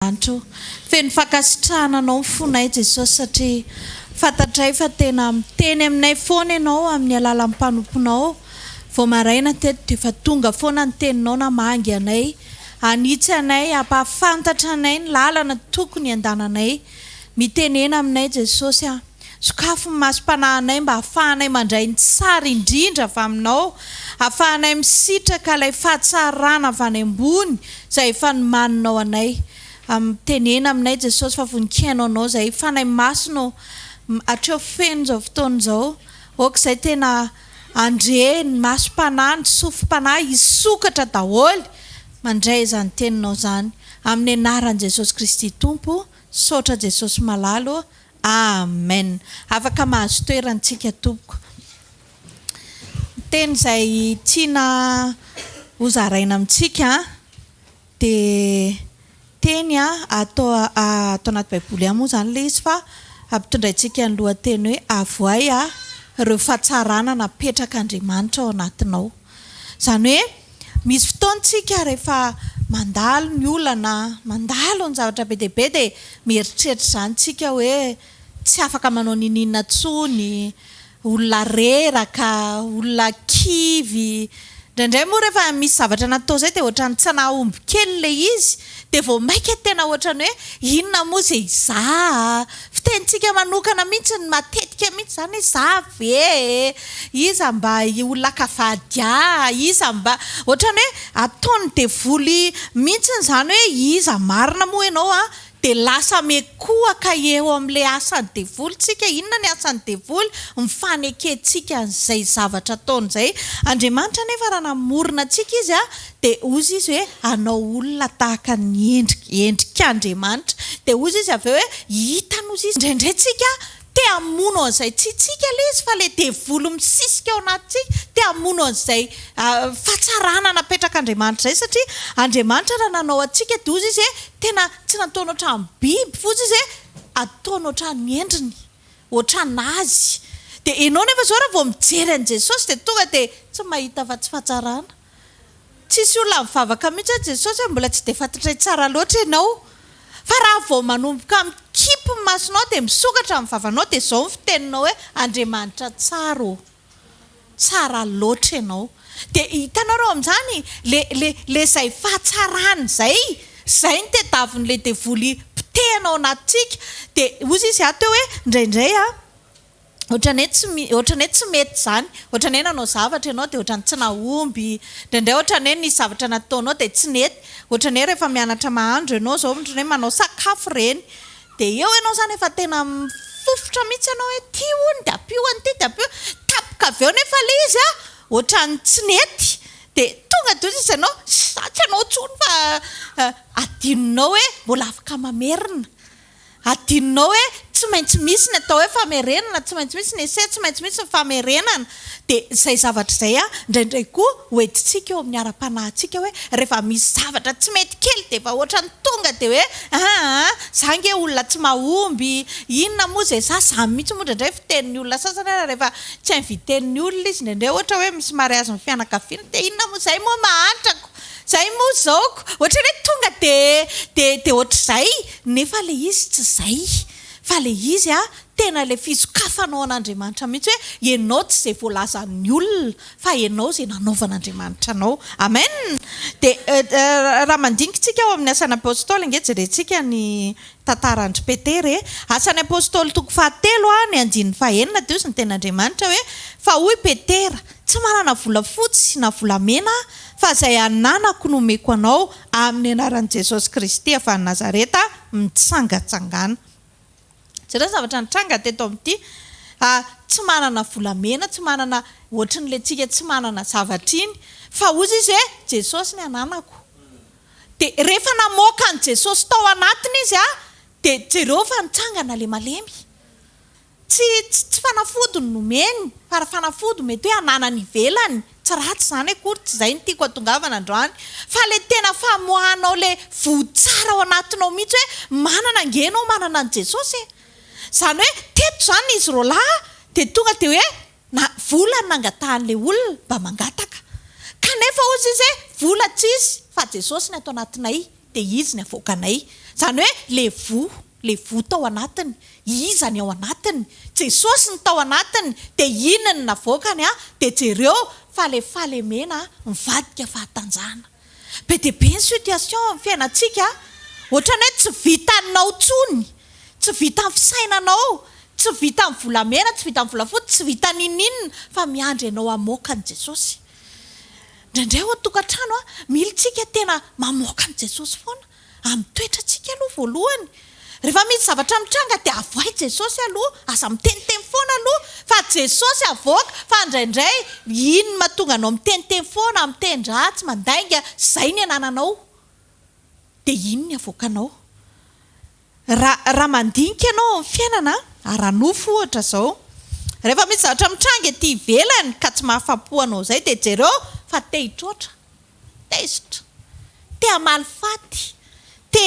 Andriamanitra o! Feno fankasitrahana Anao ny fonay Jesosy satria fantatray fa tena miteny aminay foana Ianao amin'ny alalan'ny mpanomponao. Vao maraina teto dia efa tonga foana ny teninao namangy anay, hanitsy anay, hampahafantatra anay ny lalana tokony hiandananay. Mitenena aminay Jesosy a! Sokafy ny masom-panahinay mba hahafahanay mandray ny tsara indrindra avy Aminao, hahafahanay misitraka ilay fahatsarana avy any ambony izay efa nomaninao anay. Mitenena aminay Jesosy fa vonon-kihaino Anao izahay. Fanahy Masina ô, hatreo feno izao fotoana izao. Aoka izay tena handre ny masom-panahy, ny sofim-panahy hisokatra daholo mandray izany Teninao izany. Amin'ny anaran'i Jesosy Kristy Tompo, Saotra Jesosy malala ô. Amen! Afaka mahazo toerana tsika tompoko. Ny teny izay tiana ho zaraina amintsika dia teny ato ato anaty baiboly ihany moa izany ilay izy fa ampitondraintsika ny lohateny hoe avoay ireo fahatsarana napetrak'Andriamanitra ao anatinao. Izany hoe misy fotoana isika rehefa mandalo ny olana, mandalo ny zavatra be dia be dia mieritreritra izany isika hoe tsy afaka manao n'inon'inona intsony, olona reraka, olona kivy. Indraindray moa rehefa misy zavatra natao izay dia ohatran'ny tsy nahomby kely ilay izy dia vao mainka tena ohatran'ny hoe inona moa izay izaho? Fitenintsika manokana mihitsy ny matetika mihitsy izany hoe izaho ve e? Iza mba olona haka vady ahy? Iza mba. Ohatran'ny hoe ataon'ny devoly mihitsy izany hoe iza marina moa ianao an? Dia lasa mikohaka eo amin'ilay asan'ny devoly tsika. Inona ny asan'ny devoly? Ny fanekentsika an'izay zavatra ataony izay. Andriamanitra anefa raha namorona antsika Izy dia hozy Izy hoe hanao olona tahaka ny endrik, endrik'Andriamanitra. Dia hozy Izy avy eo hoe hitany hozy Izy. Indraindray tsika te hamono an'izay tsy tsika ilay izy fa ilay devoly misisika ao anatintsika te hamono an'izay fahatsarana napetrak'Andriamanitra izay satria Andriamanitra raha nanao antsika dia hozy Izy hoe tena tsy nataony ohatran'ny biby fa hozy Izy hoe ataony ohatran'ny endriny, ohatran'Azy. Dia ianao nefa izao raha vao mijery an'i Jesosy dia tonga dia tsy mahita afa-tsy fahatsarana. Tsisy olona mivavaka mihitsy hoe Jesosy a, mbola tsy dia fantatray tsara loatra ianao. Fa raha vao manomboka mikipy ny masonao dia misokatra ny vavanao dia izao ny fiteninao hoe Andriamanitra tsara ô. Tsara loatra ianao. Dia hitanareo amin'izany le le le izay fahatsarana izay, izay no tediavin'ilay devoly potehina ao anatintsika. Dia hozy izy ato hoe indraindray a, Ohatran'ny hoe tsy ohatran'ny hoe tsy mety izany. Ohatran'ny hoe nanao zavatra ianao dia ohatran'ny tsy nahomby. Indraindray ohatran'ny hoe nisy zavatra nataonao dia tsy nety. Ohatran'ny hoe rehefa mianatra mahandro ianao izao, ohatran'ny hoe manao sakafo ireny. Dia eo ianao izany efa tena mifofotra mihitsy ianao hoe ity hono dia ampio an'ity dia ampio. Tampoka avy eo nefa ilay izy an, ohatran'ny tsy nety. Dia tonga dia hoy izy ianao, za tsy hanao intsony fa adinonao hoe mbola afaka mamerina. Adinonao hoe tsy maintsy misy ny atao hoe famerenana, tsy maintsy misy ny essai, tsy maintsy misy ny famerenana. Dia izay zavatra izay an, indraindray koa hoentintsika eo amin'ny ara-panahintsika hoe rehefa misy zavatra tsy mety kely dia efa ohatran'ny tonga dia hoe aa, za ange olona tsy mahomby, inona moa izay za, za mihitsy moa indraindray fitenin'ny olona sasany ary rehefa tsy inviter-n'ny olona izy indraindray ohatra hoe misy mariazin'ny fianakaviana dia inona moa izay moa mahantrako, Zay moa zao ko! Ohatran'ny hoe tonga de de de ohatr'izay nefa le izy tsy zay fa le izy a tena le fisokafanao an'Andriamanitra mihitsy hoe ianao tsy zay voalazan'ny olona fa ianao zay nanaovan'Andriamanitra anao. Amen! De raha mandinika tsika ao amin'ny Asan'ny Apostoly ange jerentsika ny tantaran-dry Petera e! Asan'ny Apostoly toko fahatelo a ny andininy fahenina de hozy ny tenin'Andriamanitra hoe fa hoy Petera, tsy manana volafotsy na volamena aho Fa izay ananako no omeko anao, amin'ny anaran'i Jesosy Kristy avy any Nazareta, mitsangantsangàna. Jereo ny zavatra nitranga teto amin'ity. Ah, tsy manana volamena, tsy manana, ohatrin'ilay tsika tsy manana zavatra iny. Fa hozy izy hoe, Jesosy ny ananako. Dia rehefa namoaka an'i Jesosy tao anatiny izy, dia jereo fa nitsangana ilay malemy. Tsy tsy fanafody no nomeny fa raha fanafody mety hoe ananany ivelany, tsy ratsy izany akory, tsy izay no tiako hatongavana androany, fa le tena famoahanao le voa tsara ao anatinao mihitsy hoe manana ange ianao manana an'i Jesosy e! Izany hoe teto izany izy roalahy dia tonga dia hoe na vola no nangatahan'ilay olona mba mangataka kanefa hozy izy hoe vola tsisy fa Jesosy ny ato anatinay. dia izy ny avoakanay. Izany hoe le voa, le voa tao anatiny, iza ny ao anatiny? Jesosy ny tao anatiny, dia iny ny navoakany an, dia jereo fa le fahalemena mivadika fahatanjahana. Be dia be ny situation amin'ny fiainantsika, ohatrany hoe tsy vitanao intsony, tsy vitan'ny fisainanao, tsy vitan'ny volamena, tsy vitan'ny volafotsy, tsy vitan'ny n'inon'inona fa miandry anao hamoaka an'i Jesosy. Indraindray ao an-tokantrano, mila tsika tena mamoaka an'i Jesosy foana, amin'ny toetrantsika aloha voalohany. Rehefa misy zavatra mitranga dia avoahy Jesosy aloha, aza miteniteny foana aloha fa Jesosy avoaka, fa indraindray iny mahatonga anao miteniteny foana, miteny-dratsy, mandainga, izay ny anananao dia iny ny avoakanao. Raha raha mandinika ianao amin'ny fiainana, ara-nofo ohatra izao, rehefa misy zavatra mitranga ety ivelany ka tsy mahafapo anao izay dia jereo fa te hitroatra, tezitra, te hamaly faty, te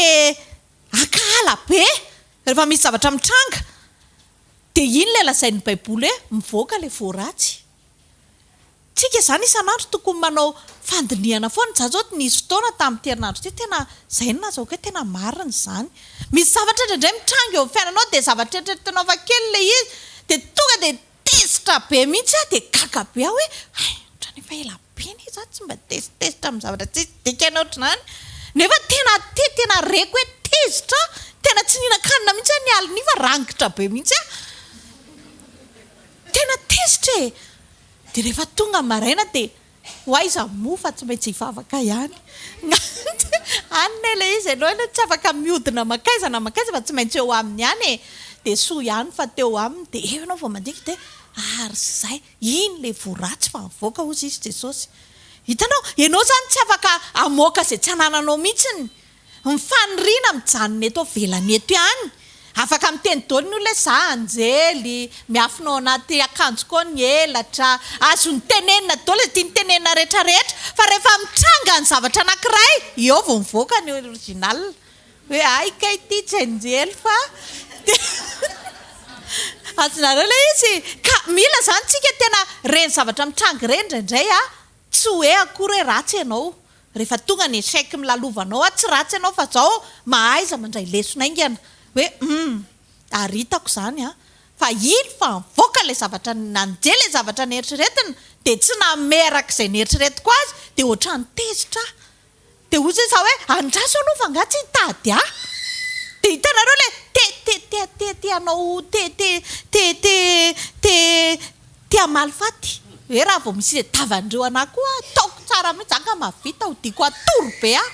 hankahala be rehefa misy zavatra mitranga, dia iny ilay lazain'ny baiboly hoe mivoaka ilay voa ratsy. Tsika izany isan'andro tokony manao fandinihana foana, za zao nisy fotoana tamin'ity herinandro ity tena izay no nahazahoako hoe tena marina izany. Misy zavatra indraindray mitranga eo amin'ny fiainanao dia zavatra eritreretinao fa kely ilay izy dia tonga dia tezitra be mihitsy aho dia gaga be aho hoe hay ohatran'ny efa ela be anie za tsy mba tezitezitra amin'ny zavatra tsisy dikany ohatran'izany nefa tena te tena reko hoe tezitra aho, tena tsy nihinan-kanina mihitsy aho ny alin'iny fa rangitra be mihitsy aho. Tena tezitra e! Dia rehefa tonga ny maraina dia ho aiza moa fa tsy maintsy hivavaka ihany. Any ne ilay izy, ianao anie tsy afaka mihodina mankaiza na mankaiza fa tsy maintsy eo aminy ihany e! Dia soa ihany fa teo aminy dia eo ianao vao mandinika dia ary izay, iny ilay voa ratsy fa nivoaka hozy izy Jesosy. Hitanao? Ianao izany tsy afaka hamoaka izay tsy anananao mihitsiny. Ny faniriana mijanona eto avelany eto ihany. Afaka miteny daholo ny olona hoe za anjely, miafina ao anaty akanjoko ao ny elatra, azony tenenina daholo izay tiany tenenina rehetra rehetra, fa rehefa mitranga ny zavatra anankiray, eo vao mivoaka ny original, hoe hay kay ity tsy anjely fa azonareo ilay izy? Ka mila izany tsika tena ireny zavatra mitranga ireny indraindray an, tsy hoe akory hoe ratsy ianao, Rehefa tonga ny échec milalovanao aho tsy ratsy ianao fa zao mahaiza mandray lesona haingana hoe humm ary hitako izany an fa iny fa nivoaka ilay zavatra nandeha ilay zavatra neritreretina dia tsy nanome araka izay neritreretiko azy dia ohatran'ny tezitra aho dia hoy izy hoe andraso aloha fa angaha tsy hitady ahy dia hitanareo ilay te te te te te hanao te te te te te Te hamaly faty hoe raha vao misy tadiavan'ireo anah koa ataoko tsara mihitsy, za nga mahavita hodiako atoro be aho.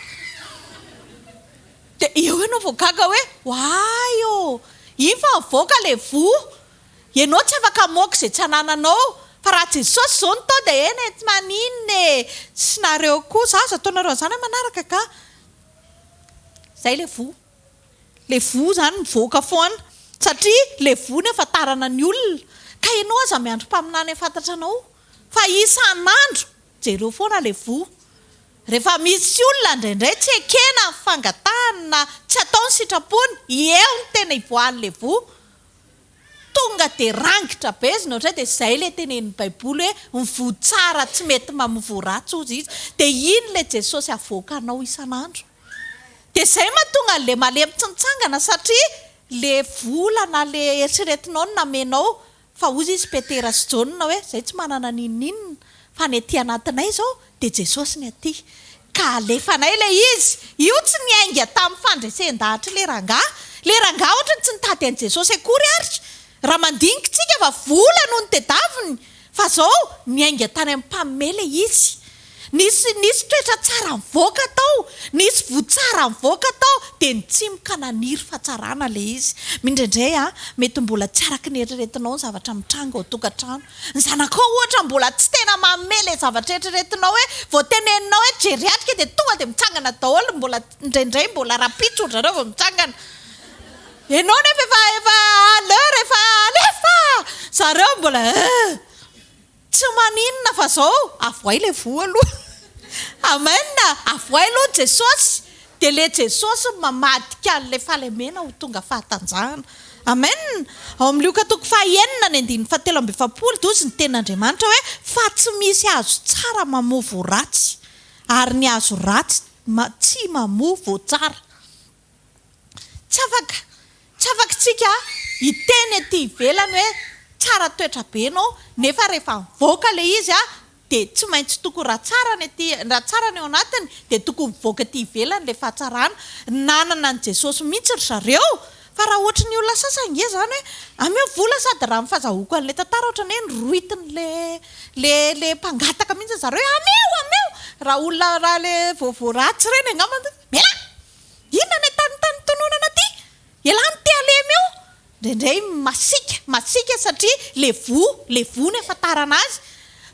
Dia eo ianao vao gaga hoe oay ô! Iny fa mivoaka ilay voa, ianao tsy afaka hamoaka izay tsy anananao, fa raha Jesosy izao no tao dia eny e, tsy maninona e! Sy nareo koa, za aza ataonareo an'izany amin'ny manaraka ka! Izay ilay voa. Le voa zany mivoaka foana satria le voa no afantarana ny olona ka ianao aza miandry mpaminany hafantatra anao fa isan'andro jereo foana le voa rehefa misy olona indraindray tsy ekena ny fangatahany na tsy atao ny sitrapony eo no tena ivoahan'le voa tonga dia rangitra be izy indraindray dia izay le tenenin'ny baiboly hoe ny voa tsara tsy mety mamoa voa ratsy hozy izy dia iny le Jesosy avoakanao isan'andro. Dia izay mahatonga an'ilay malemy tsy mitsangana satria le vola na le eritreretinao no namenao fa hozy izy Petera sy Jaona hoe zay tsy manana n'inon'inona fa ny aty anatinay izao dia Jesosy ny aty ka alefanay ilay izy io tsy niainga tamin'ny fandresen-dahatr'ilay rangahy ilay rangahy ohatrany tsy nitady an'i Jesosy akory ary raha mandinika tsika fa vola no notedaviny fa zao niainga tany amin'ny mpanome ilay izy Nisy nisy toetra tsara nivoaka tao, nisy voa tsara nivoaka tao, dia nitsimoka naniry fahatsarana ilay izy. Indraindray an, mety mbola tsy araka ny eritreretinao ny zavatra mitranga ao an-tokantrano. Ny zanakao ohatra mbola tsy tena manome ilay zavatra eritreretinao hoe vao teneninao hoe geriatrika dia tonga dia mitsangana daholo, mbola indraindray mbola rahampitso ry zareo vao mitsangana. Ianao nefa efa efa à l'heure efa alefa! Zareo mbola euh! Tsy maninona fa zao avoay le voa aloha. Amen! Avoay aloha Jesosy dia le Jesosy no mamadika an'ilay fahalemena ho tonga fahatanjahana. Amen! Ao amin'ny Lioka toko faha enina ny andininy faha 43 dia hozy ny tenin'Andriamanitra hoe fa tsy misy hazo tsara mamoa voa ratsy ary ny hazo ratsy tsy mamoa voa tsara. Tsy afaka, tsy afaka tsika hiteny ety ivelany hoe tsara toetra be ianao nefa rehefa mivoaka ilay izy dia tsy maintsy tokony raha tsara ny aty, raha tsara ny ao anatiny dia tokony mivoaka aty ivelany ilay fahatsarana. Nanana an'i Jesosy mihitsy ry zareo fa raha ohatry ny olona sasany nge izany hoe ameo vola sady raha ny fazahoako an'ilay tantara ohatran'ny hoe norohitin'ilay ilay ilay mpangataka mihitsy ry zareo hoe ameo ameo! Raha olona raha ilay vaovao ratsy ireny angamba mialà! Inona ny antanintany tononana aty? Elah no te halemy eo! Indraindray masiaka, masiaka satria le voa, le voa no ahafantarana azy.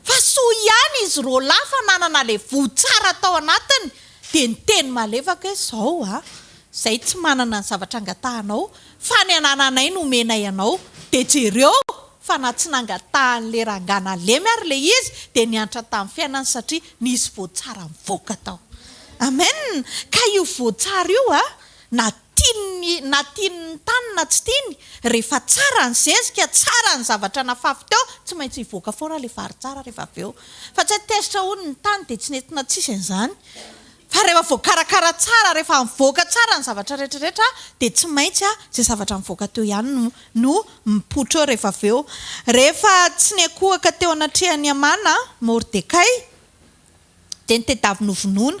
Fa soa ihany izy roalahy fa nanana le voa tsara tao anatiny dia niteny malefaka hoe zao a, zay tsy manana ny zavatra angatahanao fa ny anananay no omenay anao dia jereo fa na tsy nangatahan'le rangahy nalemy ary le izy dia niantra tamin'ny fiainany satria nisy voa tsara nivoaka tao. Amen! Ka io voa tsara io a, na tiany na tian'ny tany na tsy tiany, rehefa tsara ny zezika, tsara ny zavatra nafafy teo, tsy maintsy hivoaka foana le vary tsara rehefa avy eo. Fa tsy hay tezitra hono ny tany dia tsy nentina tsisy an'izany. Fa rehefa voakarakara tsara, rehefa mivoaka tsara ny zavatra rehetra rehetra dia tsy maintsy izay zavatra mivoaka teo ihany no no mipoitra eo rehefa avy eo. Rehefa tsy niankohoka teo anatrehan'i Hamana, Mordekay, dia nitedavy novonoina.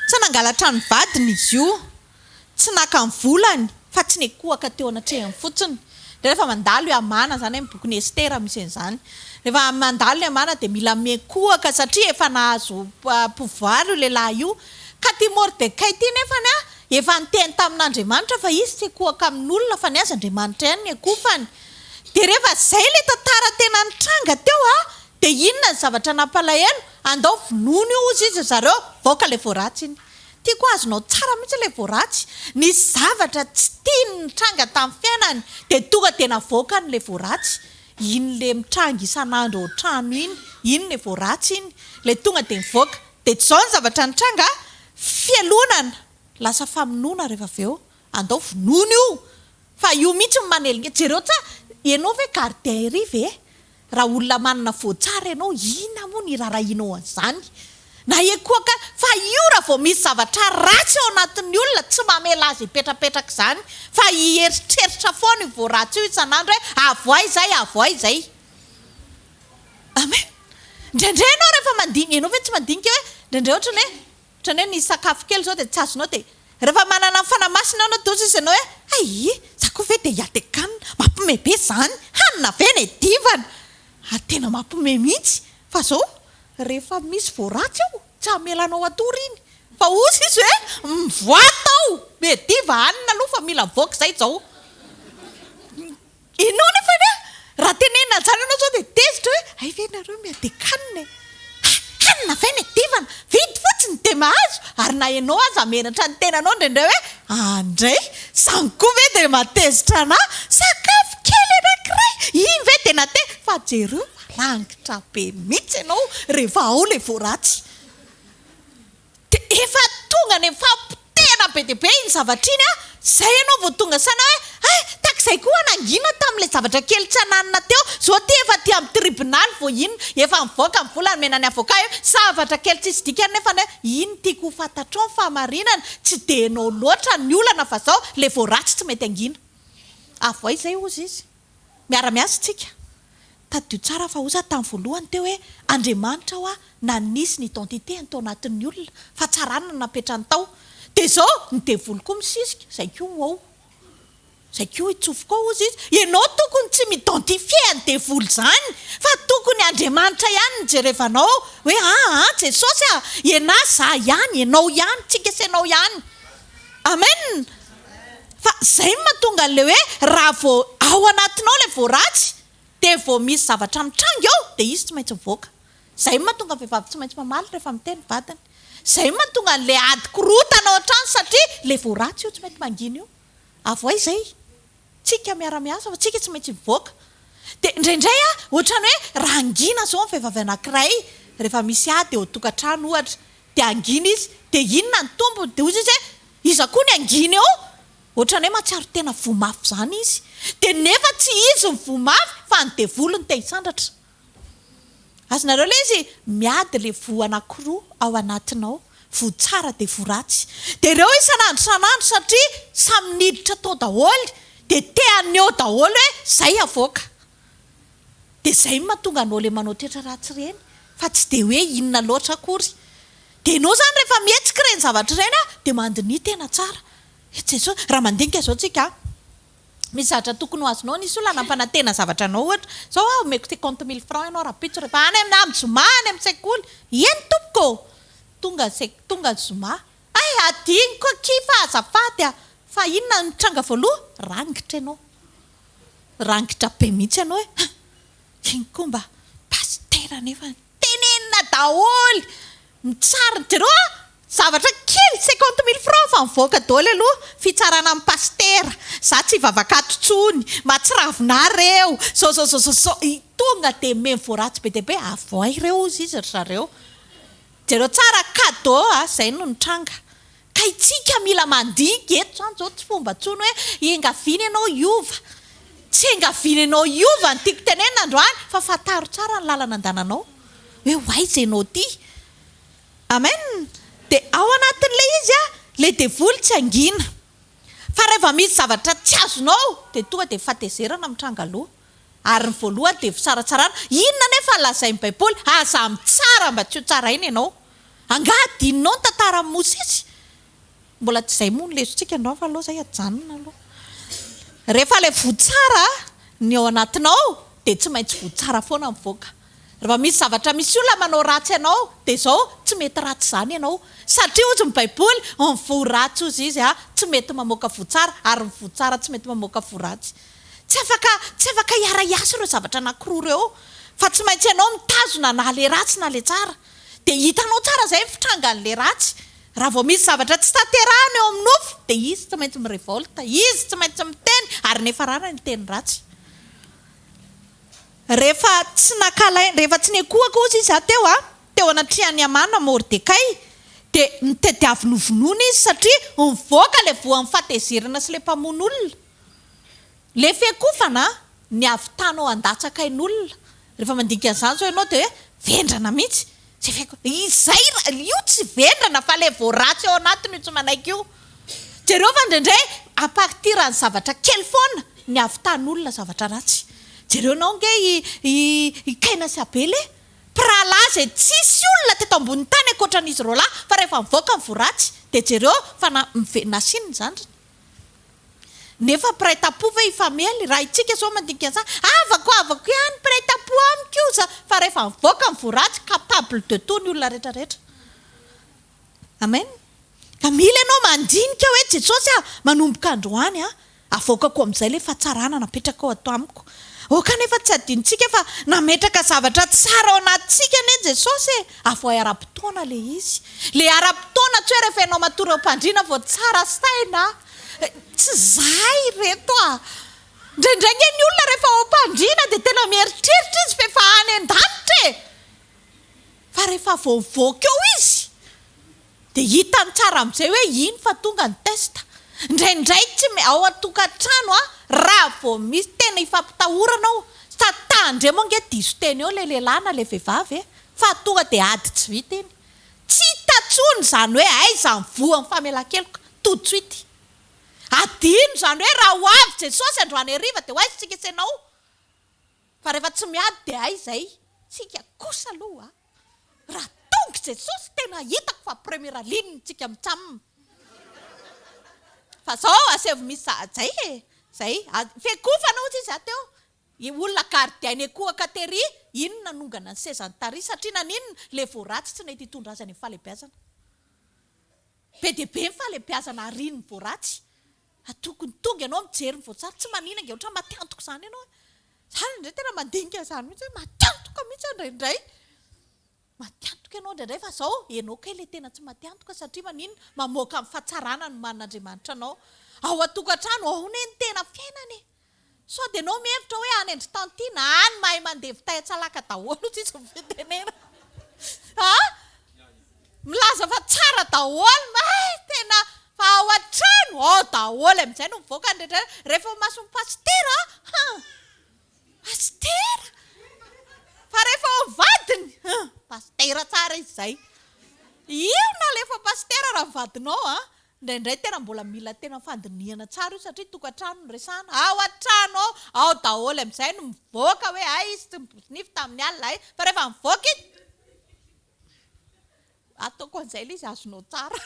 Tsy nangalatra ny vadiny izy io, tsy naka ny volany, fa tsy niankohoka teo anatrehany fotsiny. Rehefa mandalo i Hamana, izany hoe ny bokin'i Estera misy an'izany. Rehefa mandalo i Hamana dia mila miankohoka satria efa nahazo pouvoir io lehilahy io. Ka ity Mordekay ity nefany efa niteny tamin'Andriamanitra fa izy tsy hiankohoka amin'olona fa ny azy Andriamanitra ihany no hiankohofany. Dia rehefa izay ilay tantara tena nitranga teo dia inona ny zavatra nampalahelo? Andao vonoina io hozy izy ry zareo, vaoka ilay voaratsy iny. Tiako azonao tsara mihitsy ilay voaratsy. Nisy zavatra tsy tiany nitranga tamin'ny fiainany dia tonga dia navoakany ilay voaratsy. Iny ilay mitranga isan'andro ao an-trano iny, iny ilay voaratsy iny. Ilay tonga dia nivoaka. Dia izao ny zavatra nitranga, fialonana lasa famonoana rehefa avy eo. Andao vonoina io fa io mihitsy no manelingelina. Jereo tsara, ianao ve gardien ery ve? Raha olona manana voa tsara ianao, inona moa no irarahianao an'izany? Na ekoaka, fa io raha vao misy zavatra ratsy ao anatin'ny olona, tsy mamela azy hipetrapetraka izany, fa hieritreritra foana io voa ratsy io isan'andro hoe avoay izay, avoay izay. Amen. Indraindray ianao rehefa mandinika, ianao ve tsy mandinika hoe, indraindray ohatran'ny hoe, Ohatran'ny hoe nisy sakafo kely izao dia tsy azonao dia rehefa manana ny Fanahy Masina ianao dia ozy izy ianao hoe hay! za koa ve dia hiady-kanina? Mampiomehy be izany! Hanina ve ny adivana? Ary tena mampiomehy mihitsy fa izao rehefa misy vao ratsy eo tsy hamela anao hatory iny fa ozy izy hoe mivoaha tao! Miadiva hanina aloha fa mila mivoaka izay izao. Ianao nefa anie raha tenenina an'izany ianao zao dia tezitra hoe hay ve nareo miadekanina e! Ha! Hanina ve ny adivana? Vidy fotsiny dia mahazo! Ary na ianao aza menatra ny tenanao indraindray hoe andray! Izany koa ve dia mahatezitra anà? Sakafo kely anankiray! Iny ve dia nate. Fa jereo fa rangitra be mihitsy ianao rehefa ao ilay voaratsy. Dia efa tonga any amin'ny fampotehana be dia be iny zavatra iny an, izay ianao vao tonga saina hoe hay, tahaka izay koa aho nangina tamin'ilay zavatra kely tsy ananana teo, izao aty efa aty amin'ny tribonaly vao inona, efa mivoaka ny vola nomena ny avocat eo, zavatra kely tsisy dikany nefa anie, iny tiako ho fantatrao ny fahamarinana, tsy dia ianao loatra ny olana fa izao, ilay vao ratsy tsy mety angina. Avoay izay hozy izy. Miara-miasa tsika. Tadidio tsara fa osa tamin'ny voalohany teo hoe Andriamanitra hoa nanisy ny identité-ny tao anatin'ny olona fa tsarana no napetrany tao. Dia izao ny devoly koa misisika, izay koa ho ao. Izay koa hitsofoka ao hozy izy. Ianao tokony tsy mi-identifier an'ny devoly izany fa tokony Andriamanitra ihany no jerevanao hoe aa Jesosy a! Ianà za ihany, ianao ihany, tsika sy ianao ihany. Amen! Fa zay no mahatonga an'ilay hoe raha vao ao anatinao ilay voa ratsy dia vao misy zavatra mitranga eo dia izy tsy maintsy mivoaka. Zay no mahatonga ny vehivavy tsy maintsy mamaly rehefa miteny ny vadiny. Zay no mahatonga an'ilay ady korontana ao an-trano satria ilay voa ratsy io tsy mety mangina io. Avoay izay. Tsika miara-miasa fa tsika tsy maintsy mivoaka. Dia indraindray a, ohatran'ny hoe raha hangina izao ny vehivavy anankiray rehefa misy ady eo an-tokantrano ohatra, dia hangina izy, dia inona ny tombony? Dia hoy izy hoe iza koa ny hangina eo? Ohatran'ny hoe mahatsiaro tena voa mafy izany izy. Dia nefa tsy izy no voa mafy fa ny devoly no te hisandratra. Azonareo ilay izy? Miady ilay voa anankiroa ao anatinao. Voa tsara dia voa ratsy. Dia ireo isan'andro isan'andro satria samy niditra tao daholo dia te haneho daholo hoe zay avoaka. Dia zay no mahatonga anao le manao toetra ratsy ireny fa tsy dia hoe inona loatra akory. Dia ianao izany rehefa mihetsika ireny zavatra ireny dia mandiniha tena tsara. Jesosy, raha mandinika izao tsika an, misy zavatra tokony ho azonao, nisy olona nampanantena zavatra anao ohatra, izao aho omeko 50 000 francs ianao rahampitso rehefa any amin'ny amin'ny zoma any amin'ny sekoly, eny tompoko ô! Tonga sek, tonga ny zoma, hay adinoko akia fa azafady a! Fa inona no nitranga voaloha? Rangitra ianao, rangitra be mihitsy ianao hoe ha! Iny koa mba pasitera nefany. Tenenina daholo! Mitsara, jereo a! Zavatra kely, 50 000 francs fa mivoaka daholo aloha, fitsarana amin'ny pasitera, za tsy hivavaka ato intsony, mahatsiravina ahy reo, zao zao zao zao zao, tonga dia memy voaratsy be dia be, avoay reo hozy izy ry zareo. Jereo tsara, cadeau a, zay no nitranga. Ka itsika mila mandinika eto zany zao tsy fomba tsony hoe iangaviana ianao hiova. Tsy iangaviana ianao hiova no tiako tenenina androany fa fantaro tsara ny lalana andananao hoe ho aiza ianao ity. Amen. Dia ao anatin'ilay izy a, ilay devoly tsy hangina. Fa raha vao misy zavatra tsy azonao dia tonga dia fahatezerana mitranga aloha. Ary ny voalohany dia fisaratsarana. Inona anefa no lazain'ny Baiboly? Aza mitsara mba tsy ho tsaraina ianao. Angaha adinonao ny tantaran'i Mosesy? Mbola tsy izay moa no lesontsika androany fa aleo izay ajanona aloha. Rehefa ilay voa tsara ny ao anatinao dia tsy maintsy voa tsara foana mivoaka. Rehefa misy zavatra misy olona manao ratsy anao dia izao tsy mety ratsy izany ianao. Satria hozy ny Baiboly, ny voa ratsy hozy izy tsy mety mamoaka voa tsara ary ny voa tsara tsy mety mamoaka voa ratsy. Tsy afaka tsy afaka hiara-hiasa ireo zavatra anankiroa ireo fa tsy maintsy ianao mitazona na ilay ratsy na ilay tsara. Dia hitanao tsara izay ny fitrangan'ilay ratsy. Raha vao misy zavatra tsy tanterahana eo amin'ny nofo dia izy tsy maintsy mi-revolte, izy tsy maintsy miteny ary niafarana ny teny ratsy. Rehefa tsy nankahalaina, rehefa tsy niankohoka hozy izy teo a, teo anatrehan'i Hamana Mordekay, dia nitadiaviny hovonoina izy satria nivoaka ilay voan'ny fahatezerana sy ilay mpamono olona. Le fiakofana ny havitanao handatsaka ain'olona, rehefa mandinika an'izany zao ianao dia hoe vendrana mihitsy, zay fiako, izay ra, io tsy vendrana fa le vao ratsy ao anatiny io tsy manaiky io. Jereo fa indraindray à partir ny zavatra kely foana ny havitan'olona zavatra ratsy. Jereo nao ange i i i Kaina sy Abela e! Mpirahalahy izay tsisy olona teto ambonin'ny tany ankoatran'izy roalahy fa rehefa mivoaka ny voa ratsy dia jereo fa na, nasiany ny zandriny. Nefa mpiray tampo ve hifamely? Raha itsika zao mandinika an'izany, havako havako ihany, mpiray tampo amiko io za, fa rehefa mivoaka ny voa ratsy, capable de tout ny olona rehetra rehetra. Amen. Ka mila ianao mandinika hoe Jesosy ah, manomboka androany ah, avoakako amin'izay ilay fahatsarana napetrakao ato amiko. Aoka anefa tsy hadinontsika fa nametraka zavatra tsara ao anatintsika anie Jesosy e! Avoahy ara-potoana ilay izy. Ilay ara-potoana tsy hoe rehefa ianao matory eo am-pandriana vao tsara saina. Tsy izahay ireto a! Indraindray ange ny olona rehefa ao am-pandriana dia tena mieritreritra izy fa efa any an-danitra e! Fa rehefa vao mivoaka eo izy dia hitany tsara amin'izay hoe iny fa tonga ny test. Indraindray tsy ao an-tokantrano a, raha vao misy tena ifampitahorana ao, sady tandremo ange diso teny eo ilay lehilahy na ilay vehivavy e, fa tonga dia ady tsy vita iny. Tsy hita intsony izany hoe aiza ny voan'ny famelan-keloka, tout de suite. Adino izany hoe raha ho avy Jesosy androany hariva dia ho aiza isika sy ianao? Fa rehefa tsy miady dia aiza e? Tsika kosa aloha raha tonga Jesosy tena hitako fa première ligne tsika mitsam. Fa zao asaivo misy zay e! Zay, fiakofana hozy izy teo, I olona gardien ekoaka tery iny no nanongana ny sezany tary satria naninona? Le vao ratsy tsy nety hitondra azy any amin'ny fahalebiazana. Be dia be ny fahalebiazana arian'ny vao ratsy. Fa tokony tonga ianao mijery ny vao tsara, tsy manina ange ohatran'ny matiantoka izany ianao e. Za indraindray tena mandinika an'izany mihitsy hoe matiantoka mihitsy aho indraindray. Matiantoka ianao indraindray fa zao ianao kay le tena tsy matiantoka satria maninona? Mamoaka ny fahatsarana nomanin'Andriamanitra anao. Ao an-tokantrano ao anie ny tena fiainana e. Sao dia ianao mihevitra hoe any an-dry tantine any mahay mandevy tay an-tsalaka daholo hozy izy ny fitenenana. A! Milaza fa tsara daholo may tena fa ao an-trano ao daholo amin'izay no mivoaka ny rehetra rehefa eo imason'ny pasitera an! Pasitera! Fa rehefa ao amin'ny vadiny, hum, pasitera tsara izy izay. Io nalefa pasitera raha ny vadinao a! Indraindray tena mbola mila tena fandinihana tsara io satria tokantrano no resahana. Ao an-trano ao, ao daholo amin'izay no mivoaka hoe hay izy tsy niborosy nify tamin'ny alina hay, fa rehefa mivoaka izy, ataoko an'izay ilay izy azonao tsara.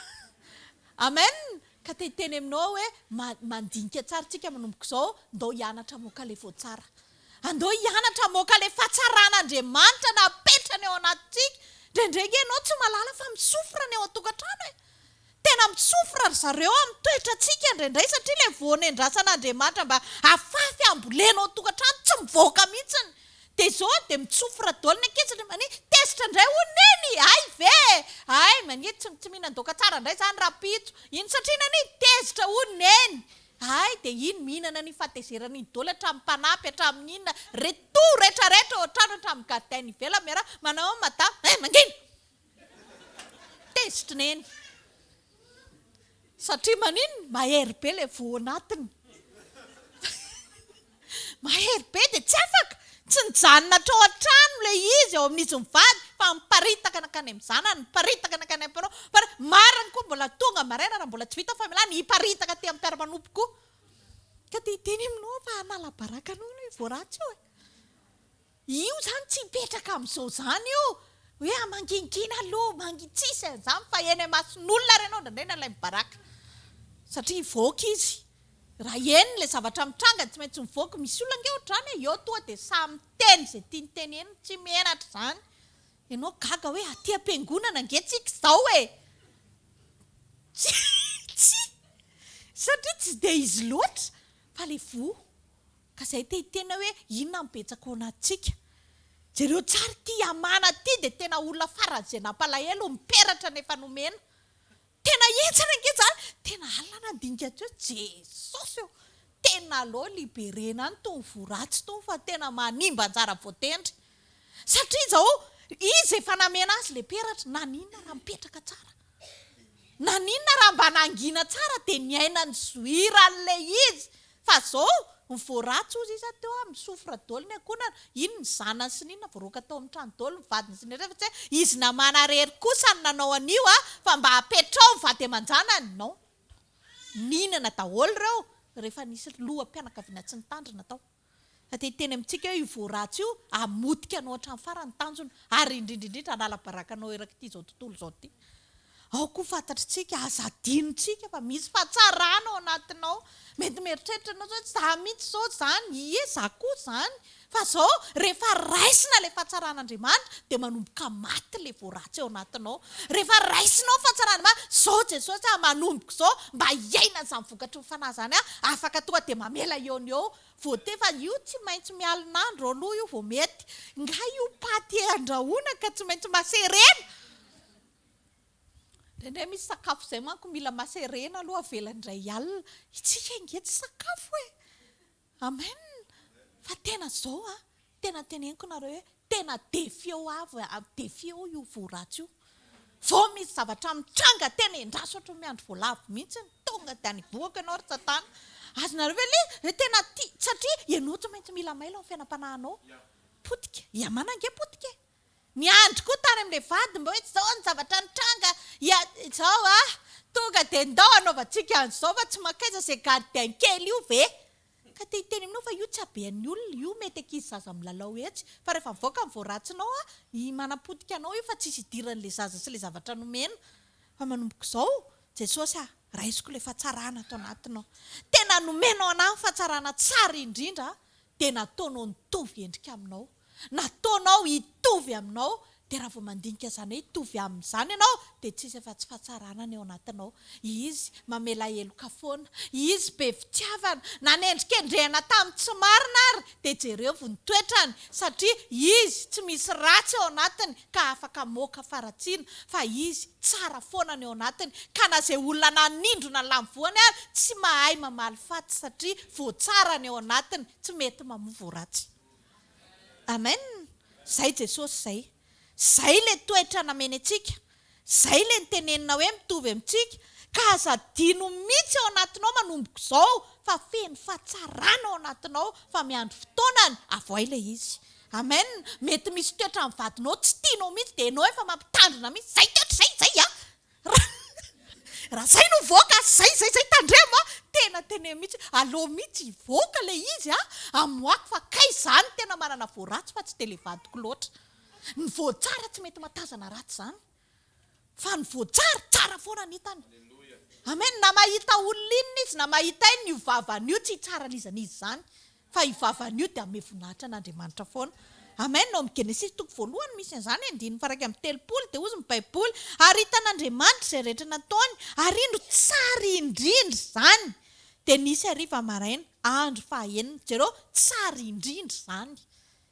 Amen! Ka te hiteny aminao aho hoe mandinika tsara tsika manomboka izao, ndao hianatra hamoaka ilay voatsara. Andao hianatra hamoaka ilay fahatsaran'Andriamanitra napetrany ao anatintsika. Indraindray ange ianao tsy mahalala fa mi-souffre ny ao an-tokantrano e! Tena mi-souffre ry zareo amin'ny toetrantsika indraindray satria ilay voa nendrasan'Andriamanitra mba hafafy hambolena ao an-tokantrano tsy mivoaka mihitsiny. Dia izao dia mi-souffre daholo ny ankizy satria mania tezitra indray hono neny! Hay ve e! Hay mania tsy tsy mihinan-daoka tsara indray izany rahampitso. Iny satria nania tezitra hono neny! Hay dia iny mihinana an'iny fahatezerana iny daholo hatramin'ny mpanampy hatramin'ny inona retour retraretra ao an-trano hatramin'ny gardien ivelany miarahaba manao ahoana madama? Eh mangina! Tezitry neny. Satria maninona? Mahery be ilay voa anatiny. Mahery be dia tsy afaka. Tsy nijanona hatrao an-trano ilay izy ao amin'izy mivady fa miparitaka nankany amin'ny zanany, miparitaka nankany amin'ny mpanao. Fa marina koa mbola tonga maraina raha mbola tsy vita ny famelana, hiparitaka aty amin'ny mpiara-manompo koa. Ka te hiteny aminao aho fa hanala baraka anao io voa ratsy io e. Io zany tsy hipetraka amin'izao zany io hoe ah mangingina aloha mangi tsisy an'izany fa eny imason'olona ary ianao indraindray nalainy baraka satria hivoaka izy raha henony ilay zavatra mitranga tsy maintsy mivoaka misy olona ange ohatr'izany e eo toa dia samy miteny izay tiany tenenina tsy menatra izany ianao gaga hoe aty am-piangonana ange tsika izao e tsy tsy satria tsy dia izy loatra fa ilay voa Ka zay te hiteny hoe inona no betsaka ao anatintsika. Jereo tsara ity Hamana ity dia tena olona faran'izay nampalahelo, miperatra nefa nomena. Tena henjana ange zany, tena alina nandinika teo, Jesosy ô! Tena aleo liberena any tony voa ratsy tony fa tena manimba anjara voatendry. Satria izao, izy efa namena azy le peratra, naninona raha mipetraka tsara? Naninona raha mba nangina tsara dia niaina ny zohiran'ilay izy fa zao ny vao ratsy ozy izy teo ah mi-souffre daholo ny ankohonana, iny ny zanany sy ny inona voaroaka tao amin'ny trano daholo ny vadiny sy ny rehetra fa tsy hoe izy namana rery kosa no nanao an'io ah fa mba apetrao ny vady aman-janany, non nihinana daholo ireo rehefa nisy loham-pianakaviana tsy nitandrina tao. Fa te hiteny amintsika hoe io voa ratsy io hamotika anao hatramin'ny farany ny tanjona ary indrindra indrindra hanala baraka anao erak'ity izao tontolo izao ity. Ao koa fantatr'tsika, aza adinontsika fa misy fahatsarana ao anatinao. Mety mieritreritra ianao zao hoe za mihitsy zao zany, ie za koa zany. Fa zao rehefa raisina ilay fahatsaran'Andriamanitra dia manomboka maty ilay voa ratsy ao anatinao. Rehefa raisinao ny fahatsaran'Andriamanitra, zao Jesosy ah manomboka izao mba hiaina an'izany vokatry ny fanahy izany aho, afaka tonga dia mamela eo no eo Vote fa io tsy maintsy mialin'andro aloha io vao mety. Nga io paty andrahoina ka tsy maintsy maserena? Indraindray misy sakafo izay manko mila maserena aloha avela indray alina. Itsika ange tsy sakafo e! Amen! Fa tena zao an, tena teneniko nareo hoe Tena défi-o avy défi-o io voa ratsy io. Vao misy zavatra mitranga tena endraso ohatran'ny miandry voalavo mihitsy tonga dia any ivohoko ianao ry satana. Azonareo ve le hoe tena tia satria ianao tsy maintsy mila mailo amin'ny fiainam-panahinao. Potika. I Amana ange potika e. Niandry koa tany amin'ilay vadiny mba hoe izao ny zavatra nitranga, ia izao ah, tonga dia ndao hanaovantsika an'izao fa tsy mankaiza izay gardien kely io ve. Ka te hiteny aminao fa io tsy habean'ny olona, io mety ankizy zaza milalao etsy, fa rehefa mivoaka ny vao ratsinao a, i manapotika anao io fa tsisy idiran'le zaza sy le zavatra nomena. Fa manomboka izao, Jesosy a, raisiko le fahatsarana ato anatinao. Tena nomenao anah ny fahatsarana tsara indrindra dia nataonao nitovy endrika aminao. Nataonao hitovy aminao, dia raha vao mandinika izany hoe hitovy aminy izany ianao, dia tsisy afa-tsy fahatsarana ny ao anatinao. Izy mamela heloka foana. Izy be fitiavana. Nanendrikendrehana tamin'ny tsy marina ary, dia jerevo ny toetrany, satria izy tsy misy ratsy ao anatiny ka afaka hamoaka faharatsiana, fa izy tsara foana ny ao anatiny, ka na izay olona nanindrona ny lany voany ary, tsy mahay mamaly faty satria voatsara ny ao anatiny, tsy mety mamoa voaratsy. Amen! Zay Jesosy zay. Zay le toetra nameny antsika. Zay le nitenenina hoe mitovy amintsika. Ka aza adino mitsy ao anatinao manomboka izao fa feno fahatsarana ao anatinao fa miandry fotoanany avoay le izy. Amen! Mety misy toetra ny vadinao tsy tianao mitsy dia enao efa mampitandrina mitsy zay toetra zay zay a! raha zay no mivoaka, zay zay zay tandremo a! Tena teneno mihitsy, aleo mihitsy hivoaka ilay izy a, amoako fa kay za no tena manana voa ratsy fa tsy dia ilay vadiko loatra. Ny voa tsara tsy mety mahatazana ratsy izany. Fa ny voa tsara, tsara foana ny hitany. Amen, na mahita olona inona izy na mahita inona, io vavany io tsy hitsara an'iza n'iza izany. Fa io vavany io dia hanome voninahitra an'Andriamanitra foana. Amen, ao amin'ny Genesisy toko voalohany misy an'izany, andininy faha 31, dia hozy ny Baiboly, Ary hitan'Andriamanitra izay rehetra nataony, ary indro tsara indrindra izany. Dia nisy hariva maraina, andro fahaenina. Jereo, tsara indrindra izany.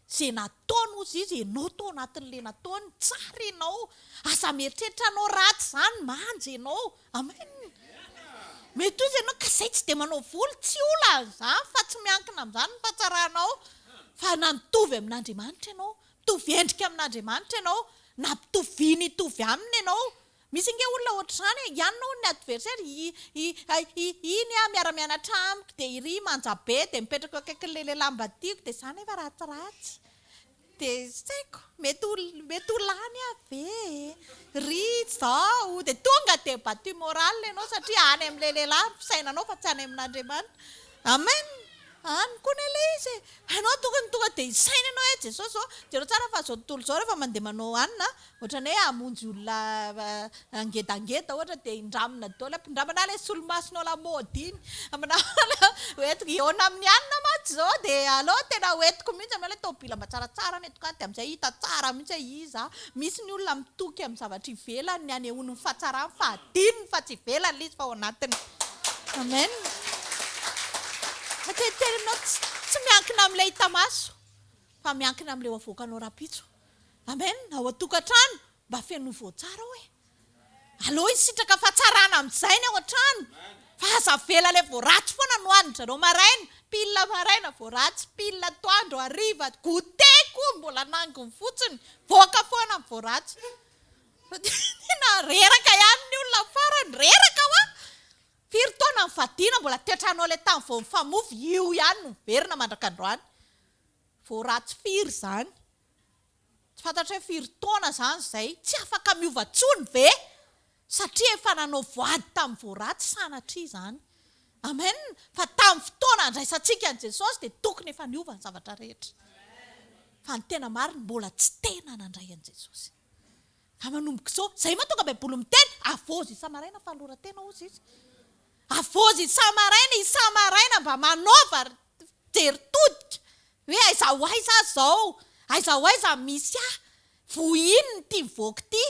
Ze nataony ozy izy enao tao anatin'le nataony, tsara enao, aza mieritreritra anao ratsy zany, manja enao, amen, mety ozy enao ka zay tsy de manao volo, tsy olana zany fa tsy miankina amzany ny fahatsaranao, fa na mitovy amin'Andriamanitra enao, mitovy endrika amin'Andriamanitra enao, nampitoviany hitovy aminy enao, Misy ange olona ohatr'izany e, ianona hono ny adversaire, i i i iny aho miara-mianatra amiko dia iry manja be dia mipetraka eo akaikin'ilay lehilahy mba tiako dia za nefa ratsiratsy dia tsy haiko mety ho mety ho lany aho ve e, ry izao dia tonga dia battu moral ianao satria any amin'ilay lehilahy ny fisainanao fa tsy any amin'Andriamanitra. Amen! Any koa anie ilay izy e! Ianao tokony tonga dia hisaina ianao hoe Jesosy ô, jereo tsara fa izao tontolo izao rehefa mandeha manao hanina, ohatran'ny hoe hamonjy olona ngedangeda ohatra dia indramina daholo, ampindramana ilay solomasonao lamaody iny, hoentiko hihaona amin'ny hanina mantsy izao dia aleo tena hoentiko mihitsy amin'ilay ilay tômôbila mba tsaratsara ny entiko any dia amin'izay hita tsara mihitsy hoe iza aho. Misy ny olona mitoky amin'ny zavatra ivelany ny hanehoany ny fahatsarany fa hadinony fa tsy ivelany ilay izy fa ao anatiny. Amen. Fa te hiteny aminao tsy tsy miankina amin'ilay hita maso fa miankina amin'ilay ho avoakanao rahampitso. Amen. Ao an-tokantrano mba fenoy voatsara ao e. Aleo hisitraka fahatsarana amin'izay ny ao an-trano fa aza avela ilay vao ratsy foana no hanin-dry zareo maraina, pile maraina vao ratsy, pile atoandro, hariva, goûter koa mbola nanginy fotsiny, mivoaka foana ny vao ratsy. Tena reraka ihany ny olona amin'ny farany, reraka hoa! Firy taona nivadiana mbola toetranao ilay tany vao nifamofo, io ihany no miverina mandrak'androany. Vao ratsy firy izany? Tsy fantatro hoe firy taona izany izay, tsy afaka miova intsony ve? Satria efa nanao voady tamin'ny vao ratsy sanatria izany. Amen! Fa tamin'ny fotoana andraisantsika an'i Jesosy dia tokony efa niova ny zavatra rehetra. Fa ny tena marina mbola tsy tena nandray an'i Jesosy. Fa manomboka izao, izay mahatonga baiboly miteny, avozy isa-maraina fanoloran-tena hozy izy. Avozy isa-maraina, isa-maraina mba manaova jery todika hoe aiza ho aiza aho izao, aiza ho aiza misy ahy, voa inona ity mivoaka ity,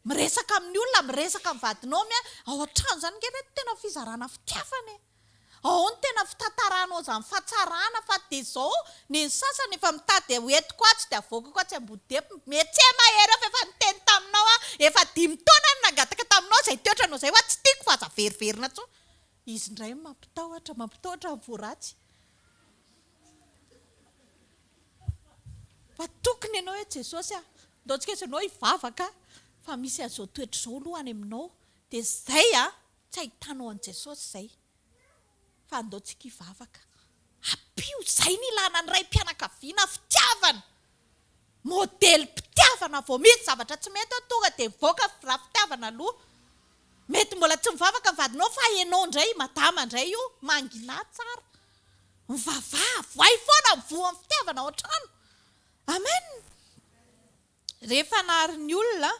miresaka amin'ny olona, miresaka amin'ny vadinao, ao an-trano izany ange re tena fizarana fitiavana e. Ao ny tena fitantaranao izany fahatsarana fa dia izao ny ny sasany efa mitady ho entiko atsy dia avoakako atsy Ambodidepy mihetseh mahery eo fa efa niteny taminao aho efa dimy taona no nangataka taminao izay toetranao izay hoa tsy tiako fa aza veriverina intsony izy indray no mampitahotra mampitahotra ny voa ratsy fa tokony ianao hoe Jesosy a ndao tsika ianao hivavaka fa misy an'izao toetra izao aloha any aminao dia izay a Tsy ahitanao an'i Jesosy izay fa andao tsika hivavaka. Ampio, izay no ilana ny raim-pianakaviana fitiavana. Modelim-pitiavana vao misy zavatra tsy mety eo tonga dia mivoaka raha fitiavana aloha. Mety mbola tsy mivavaka ny vadinao fa ianao indray, madama indray io, mangina tsara. Mivavaha, voay foana ny voan'ny fitiavana ao an-trano. Amen. Rehefa nahary ny olona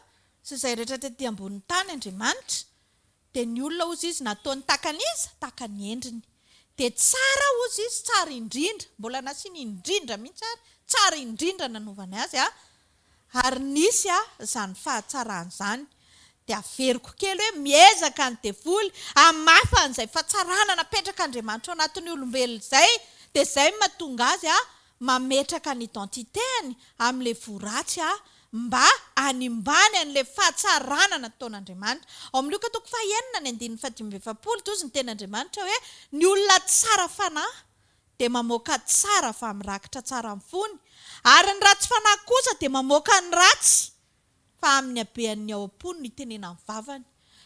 sy izay rehetra tety ambonin'ny tany Andriamanitra, dia ny olona, hozy Izy, nataony tahaka an'iza? Tahaka ny endriny. Dia tsara, hozy Izy, tsara indrindra, mbola nasiany indrindra mihitsy ary, tsara indrindra nanaovany azy, ary nisy izany fahatsarana izany. Dia averiko kely hoe miezaka ny devoly hamafa an'izay fahatsarana napetrak'Andriamanitra ao anatin'ny olombelona izay, dia izay no mahatonga azy mametraka ny identité-ny amin'ilay voa ratsy mba hanimbany an'ilay fahatsarana nataon'Andriamanitra. Ao amin'ny Lioka toko fahenina ny andininy fahadimy amby efapolo, tozy ny tenin'Andriamanitra hoe, Ny olona tsara fanahy dia mamoaka tsara fa mirakitra tsara amin'ny fony, ary ny ratsy fanahy kosa dia mamoaka ny ratsy fa amin'ny habean'ny ao am-pony no itenenan'ny vavany.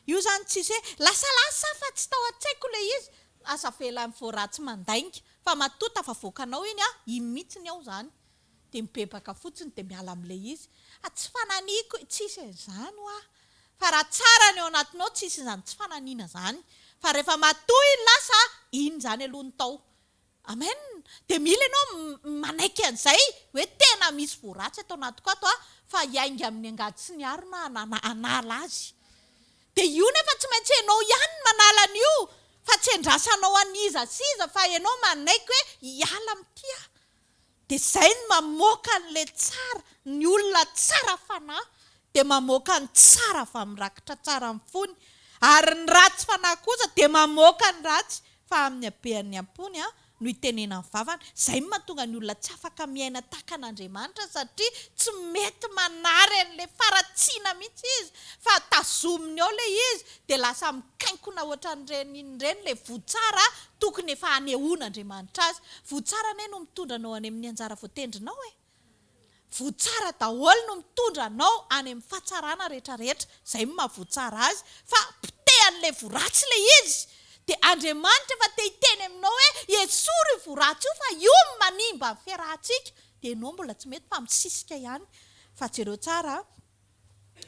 Io izany tsisy hoe lasalasa fa tsy tao an-tsaiko ilay izy. Aza avela ny vao ratsy mandainga fa matoa tafavoakanao iny an, iny mihitsy ny ao izany. Dia mibebaka fotsiny dia miala amin'ilay izy. Fa tsy fananiko, tsisy an'izany hoa. Fa raha tsara ny ao anatinao tsisy izany tsy fananiana izany. Fa rehefa matoa iny lasa, iny izany aloha ny tao. Amen! Dia mila ianao manaiky an'izay hoe tena misy voa ratsy ato anatiko ato aho fa hiainga amin'ny angady sy ny harona aho hanala azy. Dia io nefa tsy maintsy ianao ihany no manala an'io fa tsy endrasanao an'iza sy iza fa ianao manaiky hoe hiala amin'ity aho. Dia izay no mamoaka an'ilay tsara, ny olona tsara fanahy dia mamoaka ny tsara avy amin'ny rakitra tsara amin'ny fony, ary ny ratsy fanahy kosa dia mamoaka ny ratsy fa amin'ny habean'ny am-pony no itenenan'ny vavany. Izay no mahatonga ny olona tsy afaka miaina tahaka an'Andriamanitra satria tsy mety manary an'ilay faharatsiana mihitsy izy fa tazominy ao ilay izy dia lasa mikainkona ohatran'ireny inona ireny ilay voa tsara tokony efa hanehoan'Andriamanitra azy. Voa tsara anie no mitondra anao any amin'ny anjara voatendrinao e! Voa tsara daholo no mitondra anao any amin'ny fahatsarana rehetra rehetra, izay no maha voa tsara azy, fa potehan'ilay voa ratsy ilay izy, dia Andriamanitra efa te hiteny aminao hoe esory io voa ratsy io fa io no manimba ny fiarahantsika, dia ianao mbola tsy mety fa misisika ihany, fa jereo tsara an.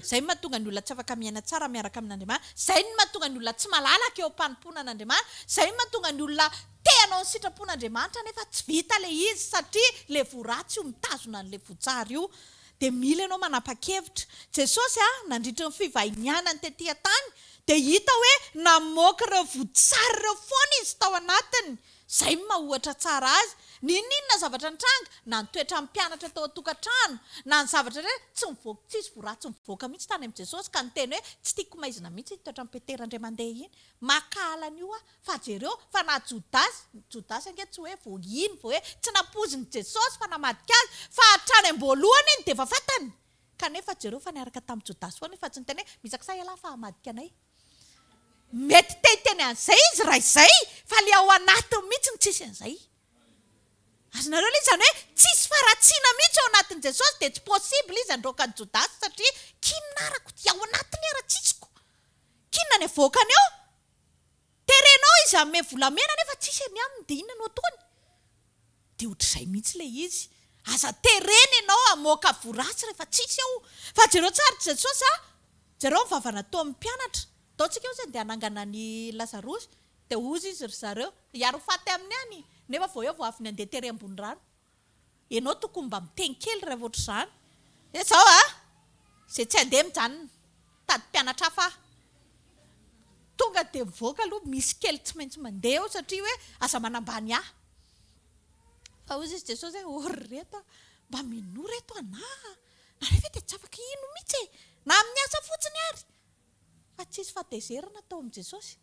Izay no mahatonga ny olona tsy afaka miaina tsara miaraka amin'Andriamanitra. Izay no mahatonga ny olona tsy malalaka eo am-panompoana an'Andriamanitra. Izay no mahatonga ny olona te hanao ny sitrapon'Andriamanitra nefa tsy vita ilay izy satria ilay voa ratsy io mitazona an'ilay voa tsara io. Dia mila ianao manapa-kevitra. Jesosy, nandritry ny fivahinianany tety an-tany, dia hita hoe namoaka ireo voa tsara ireo foana izy tao anatiny. Izay no maha ohatra tsara azy. N'inon'inona zavatra nitranga, na ny toetran'ny mpianatra tao an-tokantrano, na ny zavatra rehetra, tsy nivoaka, tsisy voa ratsy nivoaka mihitsy tany amin'i Jesosy ka niteny hoe tsy tiako maizina mihitsy iny toetran'i Petera indray mandeha iny. Mankahala an'io aho. Fa jereo, fa na Jodasy, Jodasy ange tsy hoe vao iny vao hoe tsy nampoizin'i Jesosy fa namadika azy, fa hatrany am-boalohany iny dia efa fantany. Kanefa jereo fa niaraka tamin'i Jodasy foana izy fa tsy niteny hoe misaksaha ialahy fa hamadika anay. Mety te hiteny an'izay izy raha izay fa le ao anatiny mihitsy no tsisy an'izay. Azonareo ilay izy? Izany hoe tsisy faharatsiana mihitsy ao anatin'i Jesosy dia tsy possible izy handroaka an'i Jodasy satria k'inona arako ty ao anatiny ara tsisiko. K'inona ny avoakany ao? Terenao izy hanome volamena nefa tsisy any aminy dia inona no ataony? Dia ohatr'izay mihitsy ilay izy. Aza terena ianao hamoaka voa ratsy rehefa tsisy ao. Fa jereo tsara ry Jesosy a! Jereo ny vava nataon'ny mpianatra. Ataontsika ozy andeha hanangana an'i Lazarosy. Dia hozy izy ry zareo, hiaro faty aminy any. Nefa vao eo vao avy nandeha tery ambony rano. Ianao tokony mba miteny kely raha ohatr'izany. Hoe izao a! Izay tsy handeha mijanona. Mitady mpianatra hafa aho. Tonga dia mivoaka aloha, misy kely tsy maintsy mandeha eo satria hoe aza manambany ahy. Fa hozy izy Jesosy hoe, ô ry reto a, mba minoa reto anah a! Nareo ve dia tsy afaka hino mihitsy e! Na amin'ny asa fotsiny ary! Fa tsisy fahatezerana tao amin'i Jesosy.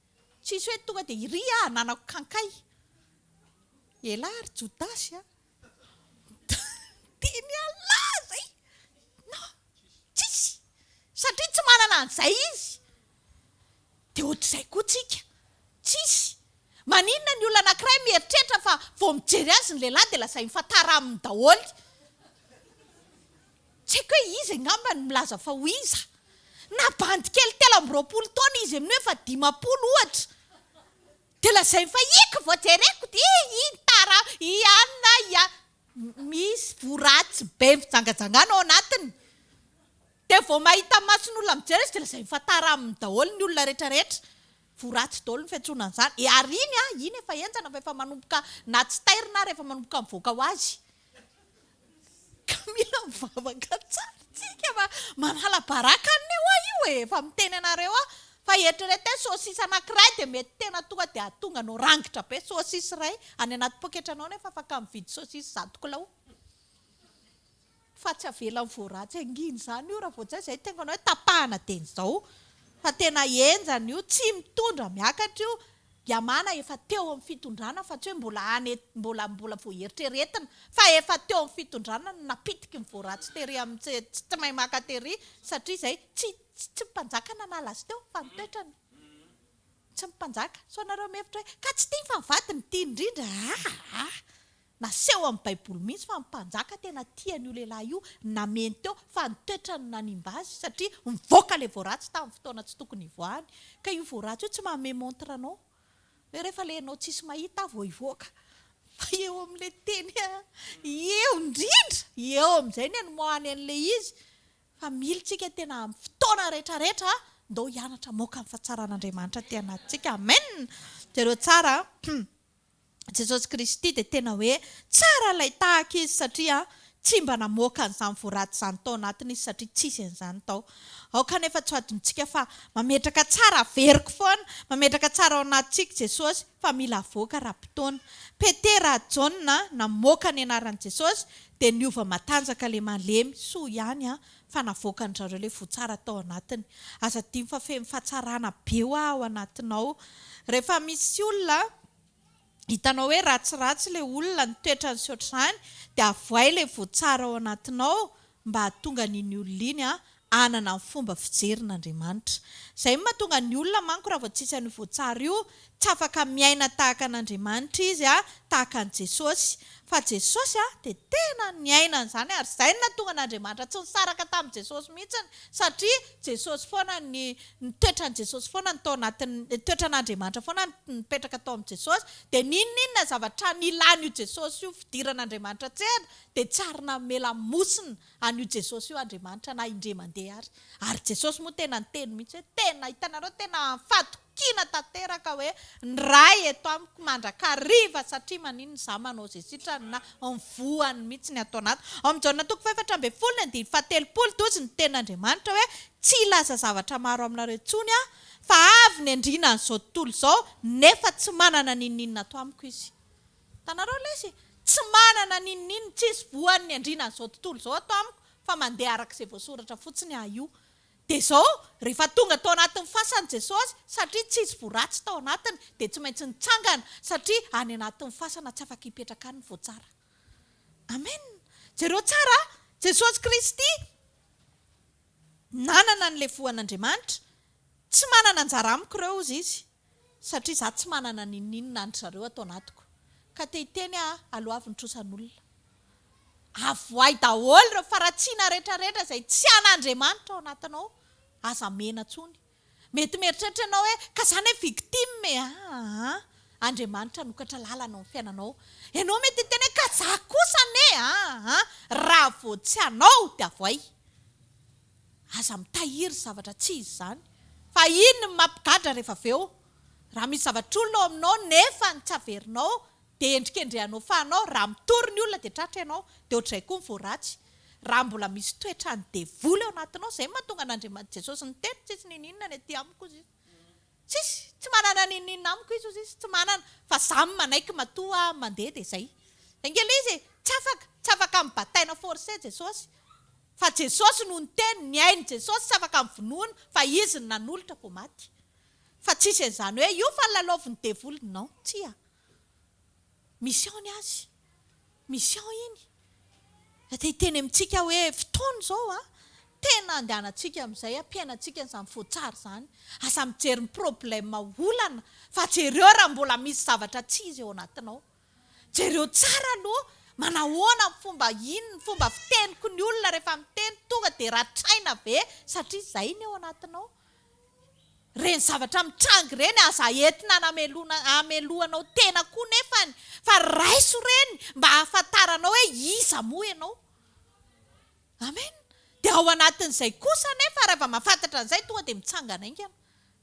Tsisy hoe tonga dia iry aho ananako kankay. Elah ry Jodasy a! Tiany Allah zay! Non! Tsisy! Satria tsy manana an'izay izy. Dia ohatr'izay koa tsika. Tsisy. Maninona ny olona anankiray mieritreritra fa vao mijery azy ny lehilahy dia lazainy fa tara aminy daholo. Tsy haiko hoe iza angamba no milaza fa ho iza. Na bandy kely 23 taona izy amin'io efa 50 ohatra. Dia lazainy fa iko vao jereko dia iny tara i anona i a. Misy voa ratsy be fijangajangana ao anatiny. Dia vao mahita mason'olona mijery izy dia lazainy fa tara aminy daholo ny olona rehetra rehetra. Voa ratsy daholo ny fiantsoana an'izany. E ary iny an, iny efa henjana fa efa manomboka na tsy tairina ary efa manomboka mivoaka ho azy. Ka mila mivavaka tsara tsika fa manala baraka anie hoa io e! Efa miteny anareo aho fa eritrereto hoe saucisse anakiray dia mety tena tonga dia hahatonga anao rangitra be, saucisse iray any anaty poketranao nefa afaka mividy saucisse 100 kilao. Fa tsy avelan'ny voaratsy hangina izany io raha vao tsy hay izay tengo anao hoe tapahana dieny izao fa tena henjana io, tsy mitondra miakatra io, Yamana efa teo amin'ny fitondrana fa tsy hoe mbola any mbola mbola vao eritreretina fa efa teo amin'ny fitondrana no napitiky ny voaratsy tery amin'ny tsy tsy mahay maka tery satria izay tsy tsy ny mpanjaka nanala azy teo fa ny toetrany tsy ny mpanjaka sao nareo mihevitra hoe ka tsy tiany fa ny vadiny tiany indrindra aa Naseho amin'ny baiboly mihitsy fa ny mpanjaka tena tia an'io lehilahy io nameno teo fa ny toetrany no nanimba azy satria nivoaka ilay voaratsy tamin'ny fotoana tsy tokony hivoahany. Ka io voaratsy io tsy manome montre anao hoe rehefa ilay ianao tsisy mahita aho vao hivoaka fa eo amin'ilay teny eo indrindra eo amin'izay ny anomoahany an'ilay izy fa mila tsika tena amin'ny fotoana rehetra rehetra. Ndao hianatra hamoaka ny fahatsaran'Andriamanitra aty anatintsika. Amen! Jereo tsara an! Jesosy Kristy dia tena hoe tsara ilay tahaka Izy satria tsy mba namoaka an'izany voa ratsy izany tao anatiny Izy satria tsisy an'izany tao. Aoka anefa tsy ho adinontsika fa mametraka tsara, averiko foana, mametraka tsara ao anatintsika Jesosy fa mila avoaka ara-potoana. Petera, Jaona namoaka ny anaran'i Jesosy dia niova matanjaka ilay malemy, soa ihany an, fa navoakan-dry zareo ilay voa tsara tao anatiny. Aza adino fa feno fahatsarana be hoa ao anatinao. Rehefa misy olona hitanao hoe ratsiratsy ilay olona, ny toetrany sy ohatr'izany, dia avoay ilay voa tsara ao anatinao mba hahatonga an'iny olona iny hanana ny fomba fijerin'Andriamanitra. Izay no mahatonga ny olona manko raha vao tsisy an'io voa tsara io, tsy afaka miaina tahaka an'Andriamanitra izy, tahaka an'i Jesosy. Fa Jesosy dia tena niaina an'izany ary izay no nahatonga an'Andriamanitra tsy nisaraka tamin'i Jesosy mihitsy satria Jesosy foana ny ny toetran'i Jesosy foana no tao anatin'ny ny toetran'Andriamanitra foana no nipetraka tao amin'i Jesosy dia n'inon'inona zavatra nilan'io Jesosy io fidiran'Andriamanitra an-tsehatra dia tsy ary nanome lamosina an'io Jesosy io Andriamanitra na indray mandeha ary. Ary Jesosy moa tena niteny mihitsy hoe tena, hitanareo, tena fatokiana tanteraka hoe ny Ray eto amiko mandrakariva satria maninona izaho manao izay sitrany na ny voany mihitsy ny ato anaty. Ao amin'ny Jaona toko fahefatra ambin'ny folo ny andininy fahatelopolo dia hozy ny tenin'Andriamanitra hoe tsy hilaza zavatra maro aminareo intsony aho fa avy ny andriana an'izao tontolo izao nefa tsy manana n'inon'inona ato amiko izy. Hitanareo lesy e! Tsy manana n'inon'inona, tsisy voany ny andriana an'izao tontolo izao ato amiko fa mandeha araka izay voasoratra fotsiny aho io. Dia izao, rehefa tonga tao anatin'ny fasana Jesosy, satria tsisy voa ratsy tao anatiny, dia tsy maintsy nitsangana, satria any anatin'ny fasana tsy afaka hipetraka any ny voa tsara. Amen! Jereo tsara, Jesosy Kristy nanana an'ilay voan'Andriamanitra, tsy manana anjara amiko ireo hozy Izy. Satria za tsy manana n'inon'inona an-dry zareo ato anatiko. Ka te hiteny aho aloavy ny trosan'olona. Avoahy daholo ireo faratsiana retraretra izay tsy an'Andriamanitra ao anatinao. Aza mena tsony. Mety mieritreritra ianao hoe ka za ne victime e! Aa Andriamanitra hanokatra lalana ao amin'ny fiainanao. Ianao mety hiteny hoe ka za kosa anie! Aa raha vao tsy anao dia avoahy. Aza mitahiry zavatra tsy izy izany fa iny no mampigadra rehefa avy eo. Raha misy zavatr'olona ao aminao nefa ny tsy averinao dia endrikendrehanao fahanao, raha mitory ny olona dia tratra ianao, dia ohatr'izay koa ny voa ratsy. Raha mbola misy toetran'ny devoly ao anatinao, izay no mahatonga an'Andriamanitra Jesosy niteny, tsisy n'inon'inona ny aty amiko hozy izy. Tsisy, tsy manana n'inon'inona amiko izy hozy izy, tsy manana, fa za manaiky matoa aho mandeha dia zay. Zay nge le izy e, tsy afaka, tsy afaka mibataina forcé Jesosy. Fa Jesosy no niteny, ny ain'i Jesosy tsy afaka mivonoana fa Izy no nanolotra vao maty. Fa tsisy an'izany hoe io fa lalaovin'ny devoly, non, tsia. Mission ny azy. Mission iny. Fa te hiteny amintsika hoe fotoana izao an, tena andehanantsika amin'izay hampiainantsika an'izany voatsara izany. Aza mijery ny problème olana fa jereo raha mbola misy zavatra tsy izy ao anatinao. Jereo tsara aloha manahoana ny fomba inn ny fomba fiteniko ny olona rehefa miteny tonga dia ratraina ve satria izay ny ao anatinao. Ireny zavatra mitranga ireny aza entina anameloana hamelohanao tena koa nefany fa raiso ireny mba hahafantaranao hoe iza moa ianao. Amen. Dia ao anatin'izay kosa anefa raha vao mahafantatra an'izay tonga dia mitsangana haingana.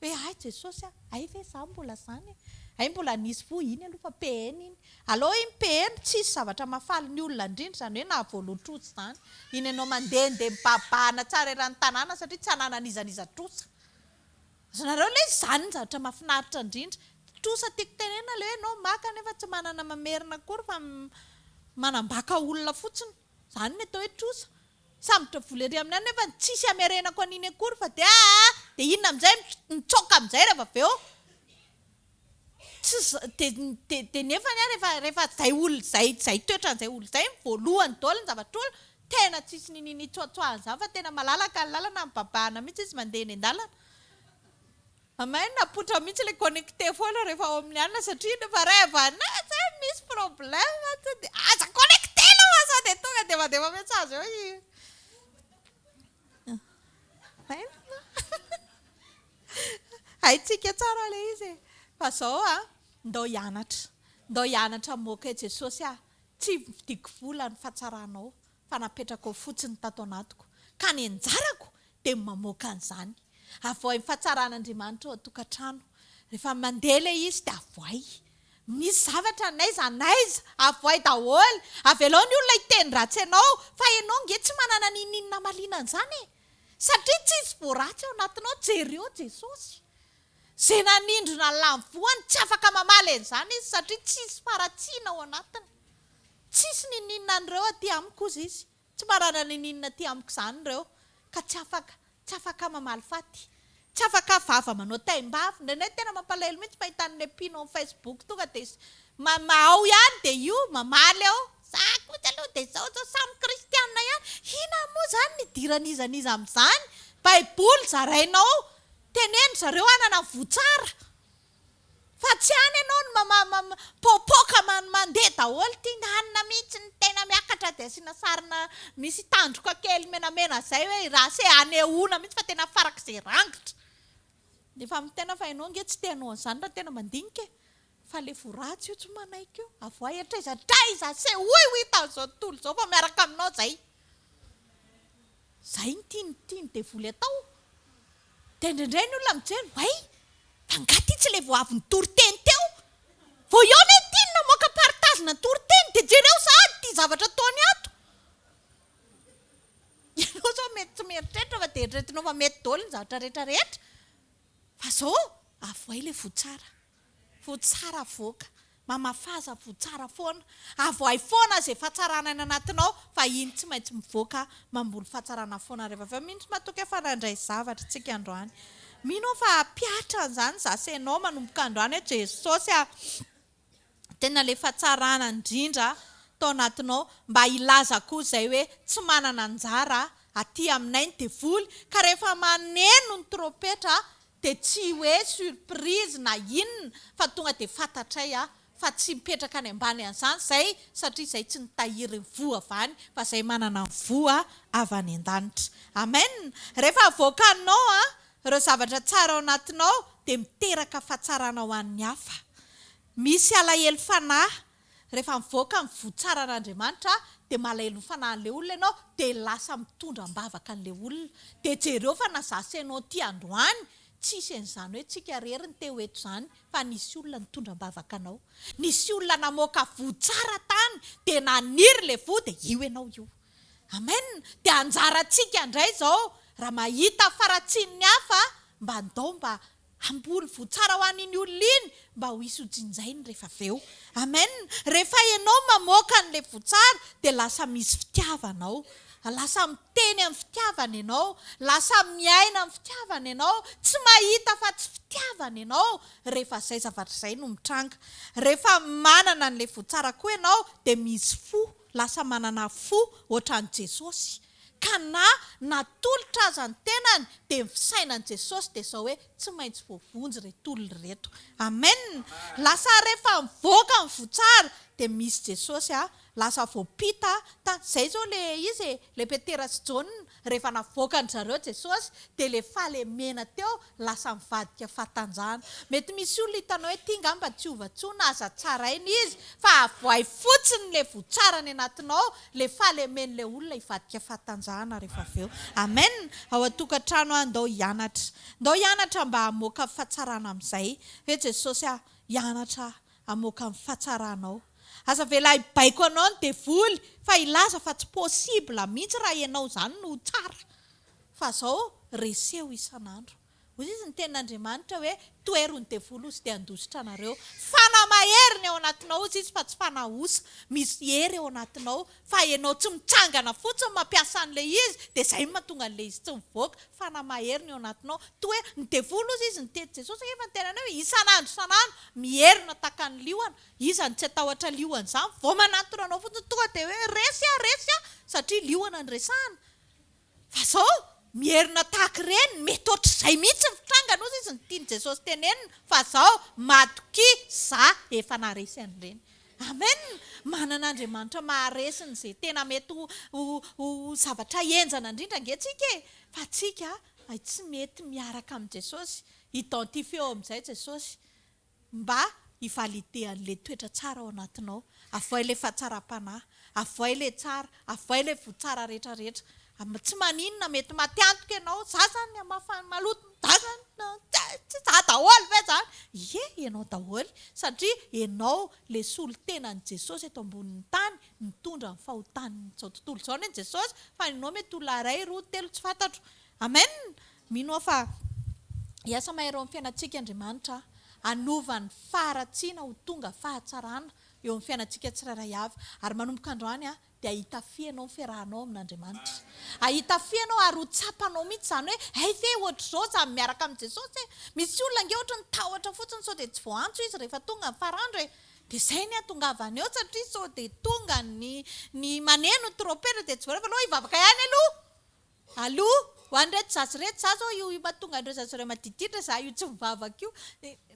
Hoe hay Jesosy a, hay ve izaho mbola izany e? Hay mbola nisy voa iny aloha fa PN iny. Alao iny PN tsisy zavatra mahafaly ny olona indrindra izany hoe nahavoaloa trosa izany. Iny ianao mandehandeha mibahabahana tsara eran'ny tanàna satria tsy ananan'iza n'iza trosa. Azonareo ilay izy? Izany ny zavatra mahafinaritra indrindra. Trosa tiako tenenina ilay hoe ianao maka nefa tsy manana mamerina akory fa manambaka olona fotsiny. Izany ny atao hoe trosa. Sambotra vola ery amin'ny any nefa tsisy hamerenako an'iny akory fa dia aa dia inona amin'izay mitsoaka amin'izay rehefa avy eo. Tsy dia dia dia nefany an rehefa rehefa izay olona izay izay toetran'izay olona izay no voalohany daholo ny zavatr'olona, tena tsisy nininia tsoatsoahana izany fa tena malalaka ny lalana, mibabahana mihitsy izy mandeha eny an-dalana. Amen, apoitra mihitsy ilay connecté foana rehefa ao amin'ny alina satria rehefa rêve anay zay misy problème tsy dia aza connecté aloha sao dia tonga dia mandefa message eo i Amen. Haintsika tsara ilay izy e. Fa zao a, ndao hianatra. Ndao hianatra hamoaka i Jesosy aho. Tsy vidiako vola ny fahatsaranao fa napetrakao fotsiny tato anatiko. Ka ny anjarako dia ny mamoaka an'izany. Avoahy ny fahatsaran'Andriamanitra ao an-tokantrano. Rehefa mandeha ilay izy dia avoahy. Misy zavatra n'aiza n'aiza, avoahy daholo. Avelao ny olona hiteny ratsy anao, fa ianao ange tsy manana n'inon'inona hamaliana an'izany e! Satria tsisy voa ratsy ao anatinao, jereo Jesosy. Izay nanindrona ny lany voany, tsy afaka mamaly an'izany izy satria tsisy faharatsiana ao anatiny. Tsisy n'inon'inona an'ireo aty amiko hozy izy. Tsy manana ninininona aty amiko izany ireo ka tsy afaka, tsy afaka mamaly faty, tsy afaka vava manao taim-bava, indraindray tena mampalahelo mihitsy mahita an'ilay mpino amin'ny facebook tonga dia ma ma ao ihany dia io mamaly ao, za kosa aloha dia izao izao, samy kristianina ihany, inona moa izany ny idiran'iza n'iza amin'izany, baiboly zarainao, teneno zareo hanana voa tsara. Fa tsy any ianao no mama mipoapoaka mandeha daholo ity ny hanina mihitsy ny tena miakatra dia asiana sarina misy tandroka kely menamena zay hoe raha se anehoana mihitsy fa tena farak'izay rangitra. Nefa amin'ny tena fa ianao ange tsy te hanao an'izany raha tena mandinika e. Fa le voa ratsy io tsy manaiky io. Avoahy hatraiza hatraiza asehoy ho hitan'izao tontolo izao fa miaraka aminao zay. Zay ny tiany tiany devoly atao. Dia indraindray ny olona mijery, way, fa angaha ity tsy ilay vao avy nitory teny teo? Vao eo anie ity no namoaka partage natory teny, dia jereo sahady ity zavatra ataony ato. Ianao izao mety tsy mieritreritra fa dia eritreretinao fa mety daholo ny zavatra rehetra rehetra. Fa izao, avohay ilay voa tsara. Voa tsara avoaka. Mamafaza voa tsara foana. Avoahy foana izay fahatsarana any anatinao fa iny tsy maintsy mivoaka mamboly fahatsarana foana rehefa avy eo. Mino sy matoky aho fa nandray zavatra isika androany. Mino aho fa hampihatra an'izany izaho sy ianao manomboka androany hoe Jesosy a! Tena ilay fahatsarana indrindra tao anatinao mba hilaza koa izay hoe tsy manana anjara aty aminay ny devoly ka rehefa maneno ny trompetra dia tsy hoe surprise na inona fa tonga dia fantatray aho fa tsy mipetraka any ambany an'izany izay satria izay tsy nitahiry ny voa avy any fa izay manana ny voa avy any an-danitra. Amen! Rehefa avoakanao ireo zavatra tsara ao anatinao dia miteraka fahatsarana ho an'ny hafa. Misy alahelo fanahy Rehefa mivoaka ny voa tsaran'Andriamanitra dia malahelo ny fanahin'ilay olona ianao dia lasa mitondra am-bavaka an'ilay olona. Dia jereo fa na za sy ianao ity androany tsisy an'izany hoe tsika irery no te ho eto izany fa nisy olona nitondra am-bavaka anao. Nisy olona namoaka voa tsara tany dia naniry ilay voa dia io ianao io. Amen! Dia anjarantsika indray izao raha mahita faharatsian'ny hafa mba ndao mba Hamboly voa tsara ho an'iny olona iny mba ho hisy ho jinjainy rehefa avy eo. Amen! Rehefa ianao mamoaka an'ilay voa tsara dia lasa misy fitiavana ao. Lasa miteny amin'ny fitiavana ianao. Lasa miaina amin'ny fitiavana ianao. Tsy mahita fa tsy fitiavana ianao rehefa izay zavatra izay no mitranga. Rehefa manana an'ilay voa tsara koa ianao dia misy fo. Lasa manana fo ohatran'i Jesosy. Ka na natolotra aza ny tenany dia ny fisainan'i Jesosy dia izao hoe tsy maintsy voavonjy ireto olona ireto. Amen! Lasa rehefa mivoaka ny voa tsara dia misy Jesosy a, lasa voampita ta, izay izao le izy e, le Petera sy Jaona rehefa navoakan-dry zareo Jesosy dia le fahalemena teo lasa mivadika fahatanjahana. Mety misy olona hitanao hoe ity ngamba tsy hiova intsony, aza tsaraina izy fa avoahy fotsiny le voa tsara any anatinao, le fahalemen'ilay olona hivadika fahatanjahana rehefa avy eo. Amen! Ao an-tokantrano aho ndao hianatra. Ndao hianatra mba hamoaka fahatsarana amin'izay. Hoe Jesosy ah, hianatra aho hamoaka ny fahatsaranao. Aza avela hibaiko anao ny devoly fa hilaza fa tsy possible mihitsy raha ianao izany no ho tsara. Fa zao reseho isan'andro. Hoy izy ny tenin'Andriamanitra hoe tohero ny devoly hozy dia handositra anareo. Fanahy mahery ny ao anatinao hozy izy fa tsy fanahy osa. Misy hery ao anatinao fa ianao tsy mitsangana fotsiny mampiasa an'ilay izy dia izay no mahatonga an'ilay izy tsy mivoaka. Fanahy mahery ny ao anatinao. Tohero ny devoly hozy izy nitety Jesosy anefa ny tenany hoe isan'andro isan'andro mierona tahaka ny liona. Iza no tsy hatahotra liona izany? Vao manantona anao fotsiny tonga dia hoe resy aho resy aho satria liona no resahana. Fa zao mierona tahaka ireny, mety ohatr'izay mihitsy ny fitrangany hozy izy ny tian'i Jesosy tenenina, fa zao matokia za efa naharesy an'ireny. Amen! Manana Andriamanitra maharesy ny ze tena mety ho ho ho zavatra henjana indrindra ange tsika e! Fa tsika ay tsy mety miaraka amin'i Jesosy, identifier-o amin'izay Jesosy. Mba hi-valider an'ilay toetra tsara ao anatinao. Avoay ilay fahatsaram-panahy. Avoay ilay tsara. Avoay ilay voa tsara rehetra rehetra. Tsy maninona mety maty antoka ianao, za zany hamafa ny maloto, za zany tsy za daholo ve zany? Ie, ianao daholo satria ianao le solontenan'i Jesosy eto ambonin'ny tany mitondra ny fahotan'izao tontolo izao anie Jesosy fa ianao mety olona iray, roa, telo tsy fantatro. Amen! Mino aho fa hiasa mahery eo amin'ny fiainantsika Andriamanitra hanova ny faharatsiana ho tonga fahatsarana eo amin'ny fiainantsika tsirairay avy. Ary manomboka androany dia hahita fy ianao ny fiarahanao amin'Andriamanitra. Hahita fy ianao ary ho tsapanao mihitsy izany hoe hay ve ohatr'izao izany miaraka amin'i Jesosy e! Misy olona ange ohatry ny tahotra fotsiny sao dia tsy voaantso izy rehefa tonga ny farandro e! Dia izay ny hahatongavany eo satria sao dia tonga ny ny maneno ny trompetra dia tsy voaray fa aloha hivavaka ihany aloha! Aloha, ho an'ireto zaza ireto, za zao io mahatonga an'ireo zaza ireo madiditra za io tsy mivavaka io,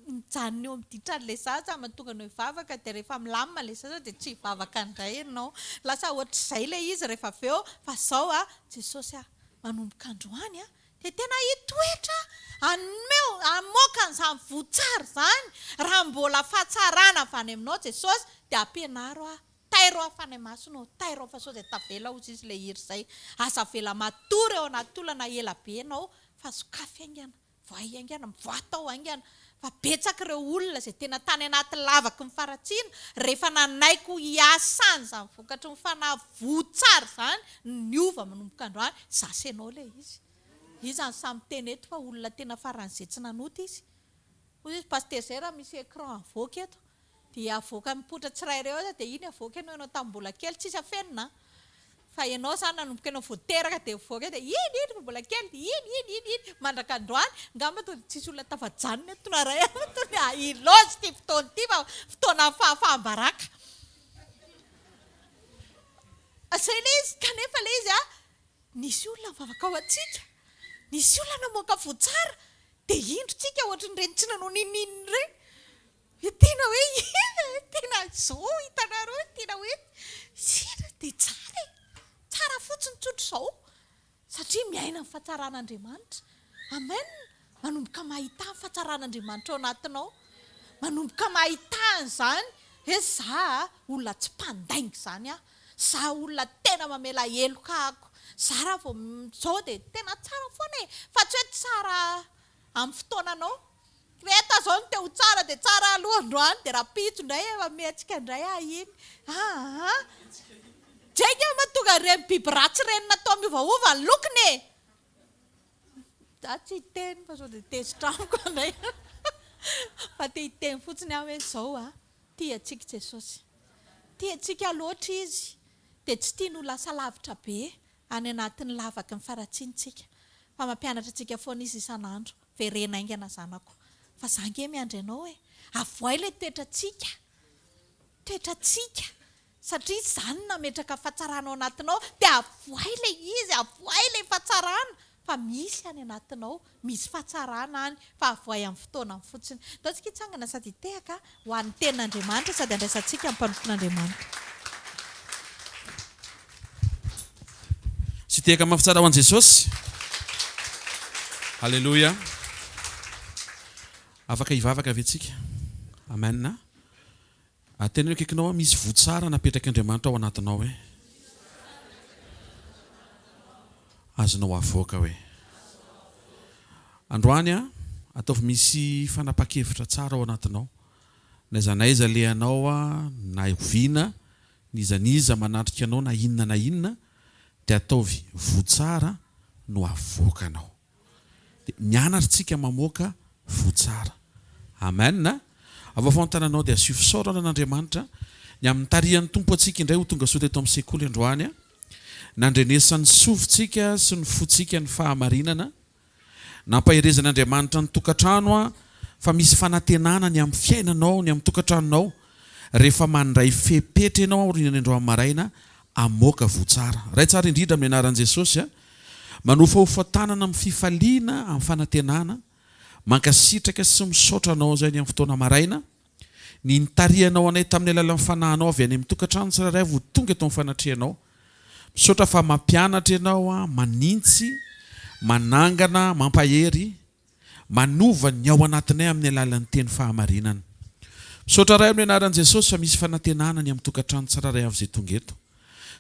mijanona eo amin'ny ditran'ilay zaza mahatonga anao hivavaka dia rehefa milamina ilay zaza dia tsy hivavaka indray ianao. Lasa ohatr'izay ilay izy rehefa avy eo fa zao a, Jesosy a, manomboka androany a, dia tena hitoetra hanomeo, hamoaka an'izany voa tsara izany, raha mbola fahatsarana avy any aminao Jesosy dia ampianaro aho Tairo aho Fanahy Masina ô, tairo aho fa sao dia tavela hozy izy ilay hira izay. Aza avela matory ao anaty olana ela be ianao fa sokafy haingana, vohay haingana, mivoaha tao haingana fa betsaka ireo olona izay tena tany anaty lavaky ny faharatsiana rehefa nanaiky ho hiasany izany vokatry ny fanahy voa tsara izany niova manomboka androany, za sy ianao ilay izy. Iza no sahy miteny eto fa olona tena faran'izay tsy nanota izy? Hoy izy, Pasitera izay raha misy écran avoaka eto Dia avoaka mipoitra tsirairay eo aza dia iny avoaka ianao ianao tamin'ny mbola kely tsisy afenina an! Fa ianao izany nanomboka ianao vao teraka dia mivoaka eo dia iny iny vao mbola kely dia iny iny iny iny mandraka androany angamba tonga dia tsisy olona tafajanona eto na iray ary tonga dia ilaozy ity fotoana ity fa fotoanan'ny fahafaham-baraka. Izay ilay izy kanefa ilay izy an, nisy olona nivavaka ho antsika, nisy olona namoaka voa tsara dia indro tsika ohatran'ireny tsy nanao n'inon'inona ireny. Dia tena hoe inona e? Tena izao hitanareo tena hoe inona dia tsara e! Tsara fotsiny tsotra izao satria miaina ny fahatsaran'Andriamanitra. Amen! Manomboka mahita ny fahatsaran'Andriamanitra ao anatinao. Manomboka mahita an'izany hoe za olona tsy mpandainga izany aho. Za olona tena mamela heloka ako. Za raha vao izao dia tena tsara foana e! Fa tsy hoe tsara amin'ny fotoananao. Reto zao no te ho tsara dia tsara aloha androany dia rahampitso indray efa mihetsika indray aho iny aa. Zay nge mahatonga ireny biby ratsy ireny natao miovaova ny lokony e! Za tsy hiteny fa sao dia tezitra amiko indray fa te hiteny fotsiny aho hoe zao a, tia antsika Jesosy. Tia antsika loatra Izy dia tsy tiany ho lasa lavitra be any anatin'ny lavaky ny faharatsiana tsika fa mampianatra antsika foana izy isan'andro, verena haingana zanako fa za ange miandry anao e, avoay ilay toetrantsika, toetrantsika satria izany no nametraka fahatsarana ao anatinao dia avoay ilay izy, avoay ilay fahatsarana fa misy any anatinao, misy fahatsarana any fa avoay amin'ny fotoanany fotsiny. Ndao tsika hitsangana sady hitehaka ho an'ny tenin'Andriamanitra sady handraisantsika ny mpanompon'Andriamanitra. Sy tehaka mafy tsara ho an'i Jesosy. Haleloia. Afaka hivavaka ve tsika? Amen. Teneno akaikinao hoe misy voa tsara napetrak'Andriamanitra ao anatinao hoe. Azonao avoaka hoe. Androany an, ataovy misy fanapahan-kevitra tsara ao anatinao. N'aiza n'aiza alehanao an, na oviana, n'iza n'iza manatrika anao na inona na inona, dia ataovy voa tsara no avoakanao. Dia mianatra tsika mamoaka voa tsara. Amen a! Avafao ny tananao dia asio fisaorana an'Andriamanitra ny amin'ny nitarihan'ny Tompo antsika indray ho tonga soa teto amin'ny sekoly androany a! Nandrenesan'ny sofintsika sy ny fontsika ny fahamarinana. Nampaherezan'Andriamanitra ny tokantrano a fa misy fanantenana ny amin'ny fiainanao, ny amin'ny tokantranonao rehefa mandray fepetra ianao aorian'ny androany maraina hamoaka voa tsara. Ray tsara indrindra amin'ny anaran'i Jesosy a! Manofahofa tanana amin'ny fifaliana, amin'ny fanantenana, mankasitraka sy misaotra Anao izay ny amin'ny fotoana maraina, ny nitarihanao anay tamin'ny alalan'ny Fanahinao avy any amin'ny tokantrano tsirairay avy ho tonga eto amin'ny fanatrehanao. Misaotra fa mampianatra Ianao, manintsy, manangana, mampahery, manova ny ao anatinay amin'ny alalan'ny teny fahamarinana. Misaotra Ray amin'ny anaran'i Jesosy fa misy fanantenana ny amin'ny tokantrano tsirairay avy izay tonga eto.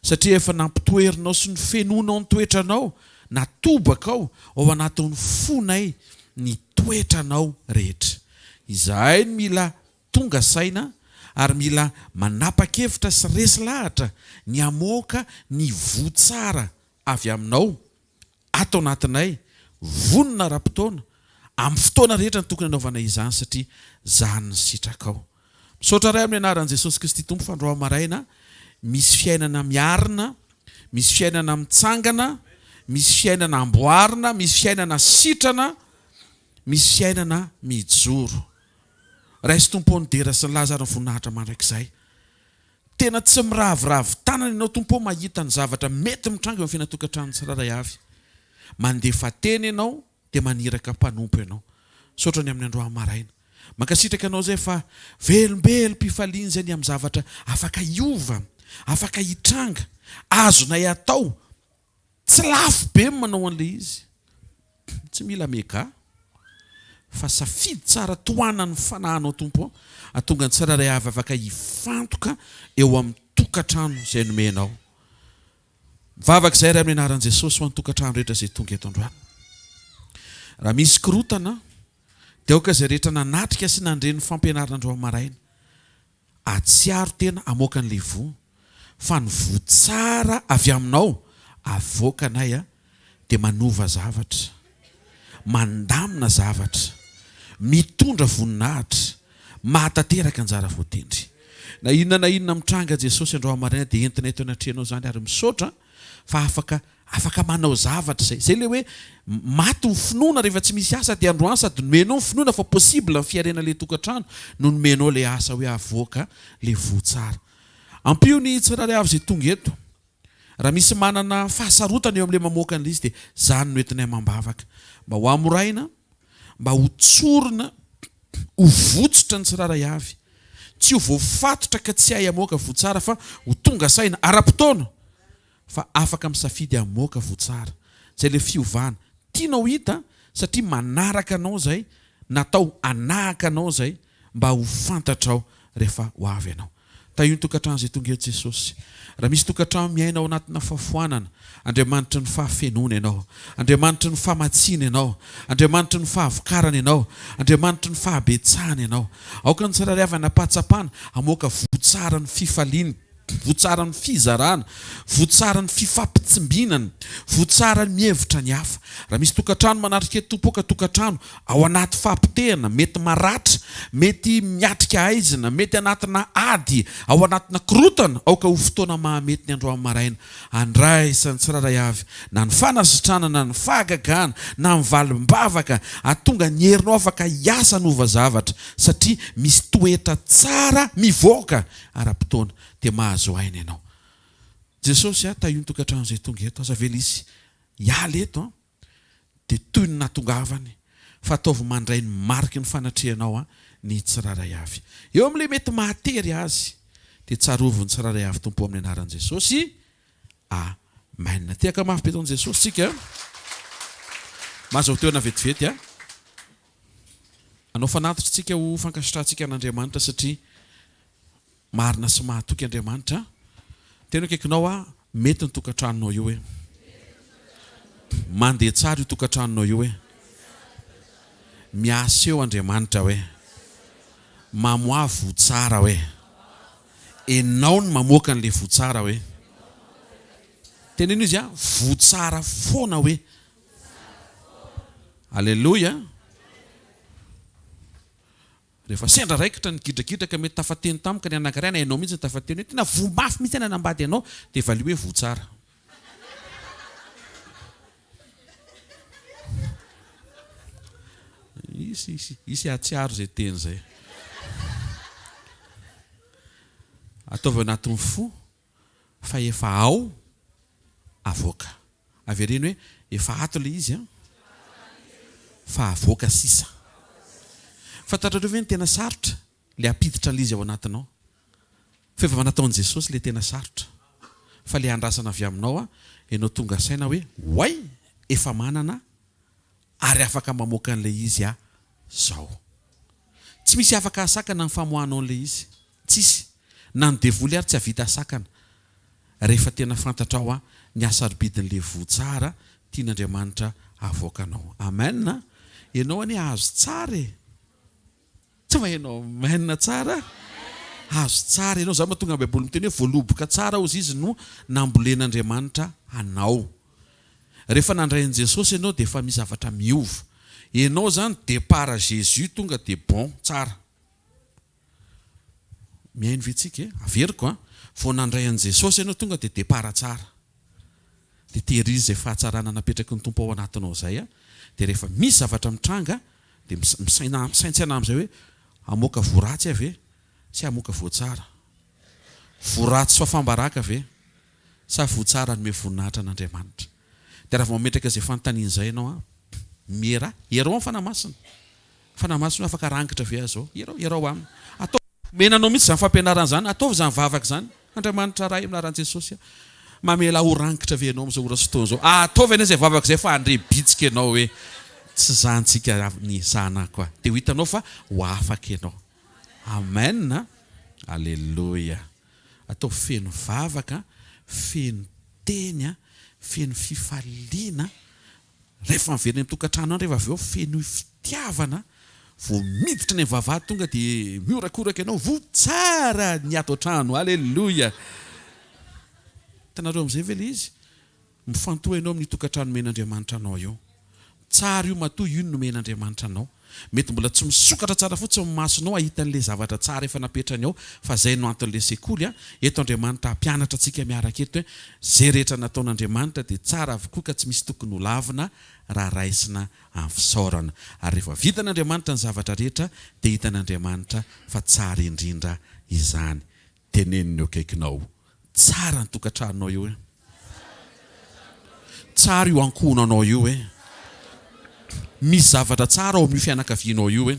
Satria efa nampitoherinao sy nofenoinao ny toetranao, natobakao ao anatin'ny fonay ny toetranao rehetra. Izahay no mila tonga saina ary mila manapa-kevitra sy resy lahatra ny hamoaka ny voa tsara avy aminao ato anatinay, vonona ara-potoana, amin'ny fotoana rehetra no tokony hanaovana izany satria zany ny sitrakao. Misaotra Ray amin'ny anaran'i Jesosy Kristy Tompo fa androany maraina misy fiainana miarina, misy fiainana mitsangana, misy fiainana amboarina, misy fiainana sitrana, misy fiainana mijoro. Raiso Tompo ô ny dera sy ny laza ary ny voninahitra mandrakizay. Tena tsy miraviravy tanana ianao Tompo ô mahita ny zavatra mety mitranga eo amin'ny fiainan-tokantranon'ny tsirairay avy. Mandefa teny ianao dia maniraka mpanompo ianao. Misaotra ny amin'ny androany maraina. Mankasitraka anao izay fa velombelom-pifaliana izay ny amin'ny zavatra afaka hiova, afaka hitranga, azonay atao. Tsy lafo be ny manao an'ilay izy. Tsy mila mega. Fa safidy tsara tohanan'ny fanahinao Tompo ô, hahatonga ny tsirairay avy afaka hifantoka eo amin'ny tokantrano izay nomenao. Mivavaka izahay Ray amin'ny anaran'i Jesosy ho an'ny tokantrano rehetra izay tonga eto androany. Raha misy korotana dia aoka izay rehetra nanatrika sy nandre ny fampianarana androany maraina Hahatsiaro tena hamoaka an'ilay voa, fa ny voa tsara avy aminao avoakanay a, dia manova zavatra, mandamina zavatra, mitondra voninahitra, mahatanteraka anjara voatendry. Na inona na inona mitranga Jesosy androany maraina dia entina eto anatrehanao izany ary misaotra fa afaka Afaka manao zavatra izay. Izay ilay hoe maty ny finoana rehefa tsy misy asa dia androany sady nomenao ny finoana fa possible ny fiharena ilay tokantrano no nomenao ilay asa hoe avoaka ilay voa tsara. Ampio ny tsirairay avy izay tonga eto. Raha misy manana fahasarotana eo amin'ilay mamoaka an'ilay izy dia izany no entinay amam-bavaka. Mba ho hamoraina, mba ho tsorina, ho votsotra ny tsirairay avy. Tsy ho voafatotra ka tsy hay hamoaka voa tsara fa ho tonga saina ara-potoana. fa afaka misafidy hamoaka voa tsara. Zay le fiovana tianao hita satria manaraka anao zay, natao hanahaka anao zay mba ho fantatrao rehefa ho avy ianao. Tahio ny tokantrano izay tonga eto Jesosy. Raha misy tokantrano miaina ao anatina fahafoanana, Andriamanitry ny fahafenoana Ianao, Andriamanitry ny famatsiana Ianao, Andriamanitry ny fahavokarana Ianao, Andriamanitry ny fahabetsahana Ianao. Aoka ny tsirairay avy hanam-pahatsapana hamoaka voa tsara ny fifaliana. Voa tsara ny fizarana, voa tsara ny fifampitsimbinana, voa tsara ny mihevitra ny hafa. Raha misy tokantrano manatrika eto Tompo ka tokantrano ao anaty fahapotehana, mety maratra, mety miatrika haizina, mety anatina ady, ao anatina korotana, aoka ho fotoana mahamety ny androany maraina andraisan'ny tsirairay avy na ny fanasitranana, na ny fahagagana, na ny valim-bavaka, hahatonga ny herinao afaka hiasa hanova zavatra satria misy toetra tsara mivoaka ara-potoana dia mahazo aina ianao. Jesosy a, tahio ny tokantrano izay tonga eto, aza avela hisy hiala eto an, dia toy ny nahatongavany, fa ataovy mandray ny mariky ny fanatrehanao an, ny tsirairay avy. Eo amin'ilay mety mahatery azy, dia tsarovy ny tsirairay avy Tompo amin'ny anaran'i Jesosy, Amen. Tehaka mafy be taon'i Jesosy tsika. Mahazo toerana vetivety a. Hanao fanatitra tsika ho fankasitrahantsika an'Andriamanitra satria marina sy mahatoky Andriamanitra. Tena akaikinao aho, mety ny tokantranonao io e. Mandeha tsara io tokantranonao io e. Miasa eo Andriamanitra hoe. Mamoaha voa tsara hoe. Enao no mamoaka an'ilay voa tsara hoe. Teneno izy a, voa tsara foana hoe. Aleloia! Rehefa sendra raikitra ny gidragidra ka mety tafateny tampoka ny anankiray na ianao mihitsy no tafateny hoe tena voa mafy mihitsy aho nanambady anao dia valio hoe voa tsara. Hisy, hisy, hisy hahatsiaro izay teny izay. Ataovy anatin'ny fo fa efa ao avoaka. Avereno hoe efa ato ilay izy an, fa avoaka sisa. Fantatrareo ve ny tena sarotra? Ilay hampiditra an'ilay izy ao anatinao. Fa efa nataon'i Jesosy ilay tena sarotra. Fa ilay andrasana avy aminao an, ianao tonga saina hoe oay, efa manana ary afaka mamoaka an'ilay izy aho zao. Tsy misy afaka hahasakana ny famoahanao an'ilay izy. Tsisy. Na ny devoly ary tsy hahavita sakana. rehefa tena fantatrao a ny hasarobidin'le voa tsara tian'Andriamanitra avoakanao. Amen a! Ianao anie hazo tsara e! Tsy maheno amen tsara? Hazo tsara ianao, izany mahatonga ny baiboly miteny hoe voaloboka tsara hozy izy no nambolen'Andriamanitra anao. Rehefa nandray an'i Jesosy ianao dia efa misy zavatra miova. Ianao izany départ Jésus tonga dia bon, tsara. Mihaino ve tsika e? Averiko an, vao nandray an'i Jesosy ianao tonga dia départ tsara. Dia tehirizo izay fahatsarana napetraky ny Tompo ao anatinao izay an, dia rehefa misy zavatra mitranga dia misaina misaintsaina amin'izay hoe hamoaka voa ratsy aho ve sa hamoaka voa tsara? Voa ratsy sy fafam-baraka ve sa voa tsara hanome voninahitra an'Andriamanitra? Dia raha vao mametraka izay fanontaniana izay ianao an, miera, ierao amin'ny Fanahy Masina. Fanahy Masina hoe afaka rangitra ve aho izao? Ierao, ierao aminy. Ataovy, omena anao mihitsy izany fampianarana izany, ataovy izany vavaka izany. Andriamanitra Ray, amin'ny anaran'i Jesosy aho, mamela ahy ho rangitra ve ianao amin'izao ora sy fotoana izao? Ataovy anie izay vavaka izay fa handre bitsika ianao hoe tsy zahantsika ny zanako aho. Dia ho hitanao fa ho afaka ianao. Amen a! Aleloia. Ataovy feno vavaka, feno teny, feno fifaliana. Rehefa miverina any an-tokantrano any rehefa avy eo fenoy fitiavana vao miditra any amin'ny vavahady tonga dia mihorakoraka ianao voa tsara ny ato an-trano aleloia hitanareo amin'izay ve ilay izy mifantoha ianao amin'io tokantrano nomen'Andriamanitra anao io tsara io matoa io no nomen'Andriamanitra anao Mety mbola tsy misokatra tsara fotsiny ny masonao hahita an'ilay zavatra tsara efa napetrany ao fa zay no anton'ilay sekoly a! Eto Andriamanitra hampianatra antsika miaraka eto hoe zay rehetra nataon'Andriamanitra dia tsara avokoa ka tsy misy tokony ho lavina raha raisina amin'ny fisaorana. Ary rehefa vitan'Andriamanitra ny zavatra rehetra dia hitan'Andriamanitra fa tsara indrindra izany. Teneno ny eo akaikinao. Tsara ny tokantranonao io e. Tsara io ankohonanao io e. Misy zavatra tsara ao amin'io fianakavianao io e.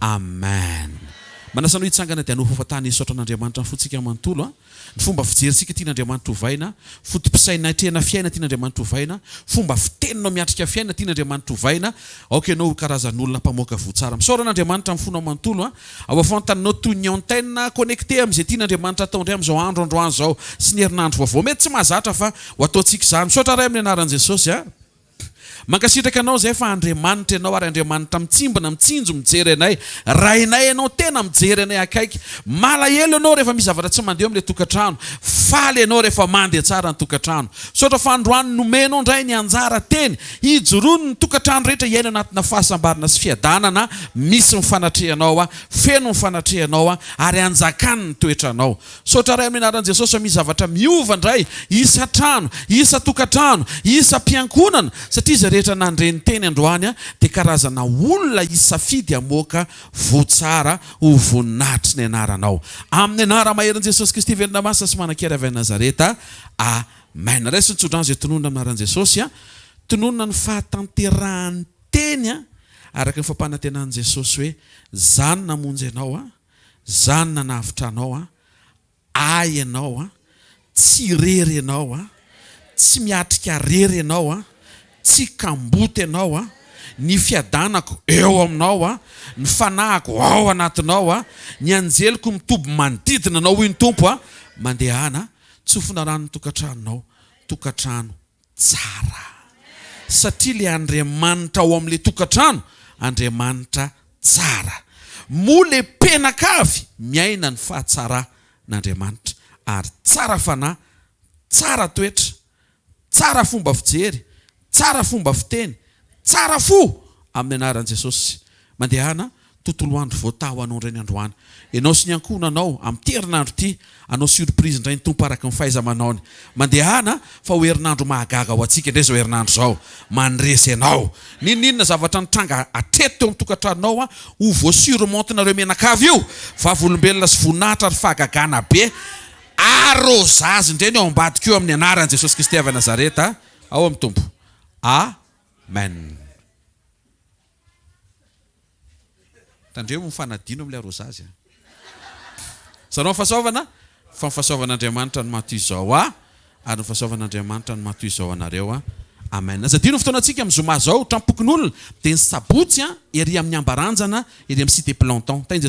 Amen. Manasa anao hitsangana dia hanofa tany hisaotra an'Andriamanitra ny fontsika manontolo a. Ny fomba fijerintsika tian'Andriamanitra ovaina, foto-pisaina atrehana fiaina tian'Andriamanitra ovaina, fomba fiteninao miatrika fiaina tian'Andriamanitra ovaina, aoka ianao ho karazan'olona mpamoaka voa tsara. Misaora an'Andriamanitra amin'ny fonao manontolo a. Ao afoantaninao toy ny antenne connecté amin'izay tian'Andriamanitra atao indray amin'izao andro androany izao sy ny herinandro vaovao. Mety tsy mahazatra fa ho ataontsika izany. Misaotra Ray amin'ny anaran'i Jesosy a. Mankasitraka Anao izay fa Andriamanitra Ianao ary Andriamanitra mitsimbina, mitsinjo, mijery anay. Rainay Ianao, tena mijery anay akaiky. Malahelo Ianao rehefa misy zavatra tsy mandeha eo amin'ilay tokantrano. Faly Ianao rehefa mandeha tsara ny tokantrano. Misaotra fa androany nomenao indray ny anjara teny hijoroan'ny tokantrano rehetra hiaina anatina fahasambarana sy fiadanana misy ny fanatrehanao, feno ny fanatrehanao ary anjakany ny toetranao. Misaotra Ray amin'ny anaran'i Jesosy fa misy zavatra miova indray isan-trano, isan-tokantrano, isam-piankohonana satria izay rehetra nandre ny teny androany dia karazana olona hisafidy hamoaka voa tsara ho voninahitry ny anaranao. Amin'ny anara-maherin'i Jesosy Kristy velona masina sy manan-kery avy any Nazareta. Amen. Raiso ny tsodrano izay tononina amin'ny anaran'i Jesosy. Tononina ny fahatanterahan'ny teny araka ny fampanantenan'i Jesosy hoe, Izaho no namonjy anao. Za no nanavotra anao an, ahy ianao an, tsy irery ianao an, tsy miatrika rery ianao an, tsy kamboty ianao an, ny fiadanako eo aminao an, ny fanahiko ao anatinao an, ny anjeliko mitoby manodidina anao hoy ny Tompo an, mandehana, tsofina rano ny tokantranonao, tokantrano tsara satria le Andriamanitra ao amle tokantrano Andriamanitra tsara moa le mpenakavy miaina ny fahatsara n'Andriamanitra ary tsara fanahy tsara toetra tsara fomba fijery tsara fomba fiteny tsara fo amin'ny anaran'i Jesosy Mandehana, tontolo andro voataha ho anao indray ny androany. Ianao sy ny ankohonanao, amin'ity herinandro ity, hanao surprise indray ny Tompo araka ny fahaiza-manaony. Mandehana, fa ho herinandro mahagaga ho antsika indray izao herinandro izao. Mandresy ianao. N'inon'inona zavatra nitranga hatreto teo amin'ny tokantranonao, ho voasurmonte-nareo mianakavy io. Vavolombelona sy voninahitra ary fahagagana be. Arrozazy indray ny ao ambadika io amin'ny anaran'i Jesosy Kristy avy Nazareta. Ao amin'ny Tompo. Amen. Tandremo mifanadino amin'ilay arosage a. Zarao ny fahasoavana fa ny fahasoavan'Andriamanitra no maha toy izao ahy ary ny fahasoavan'Andriamanitra no maha toy izao anareo a. Amen. Aza adino ny fotoanantsika amin'ny zoma izao, trampokon'olona, dia ny sabotsy a, ery amin'ny Ambaranjana, ery amin'ny cité Planton. Tahin'i Jesosy.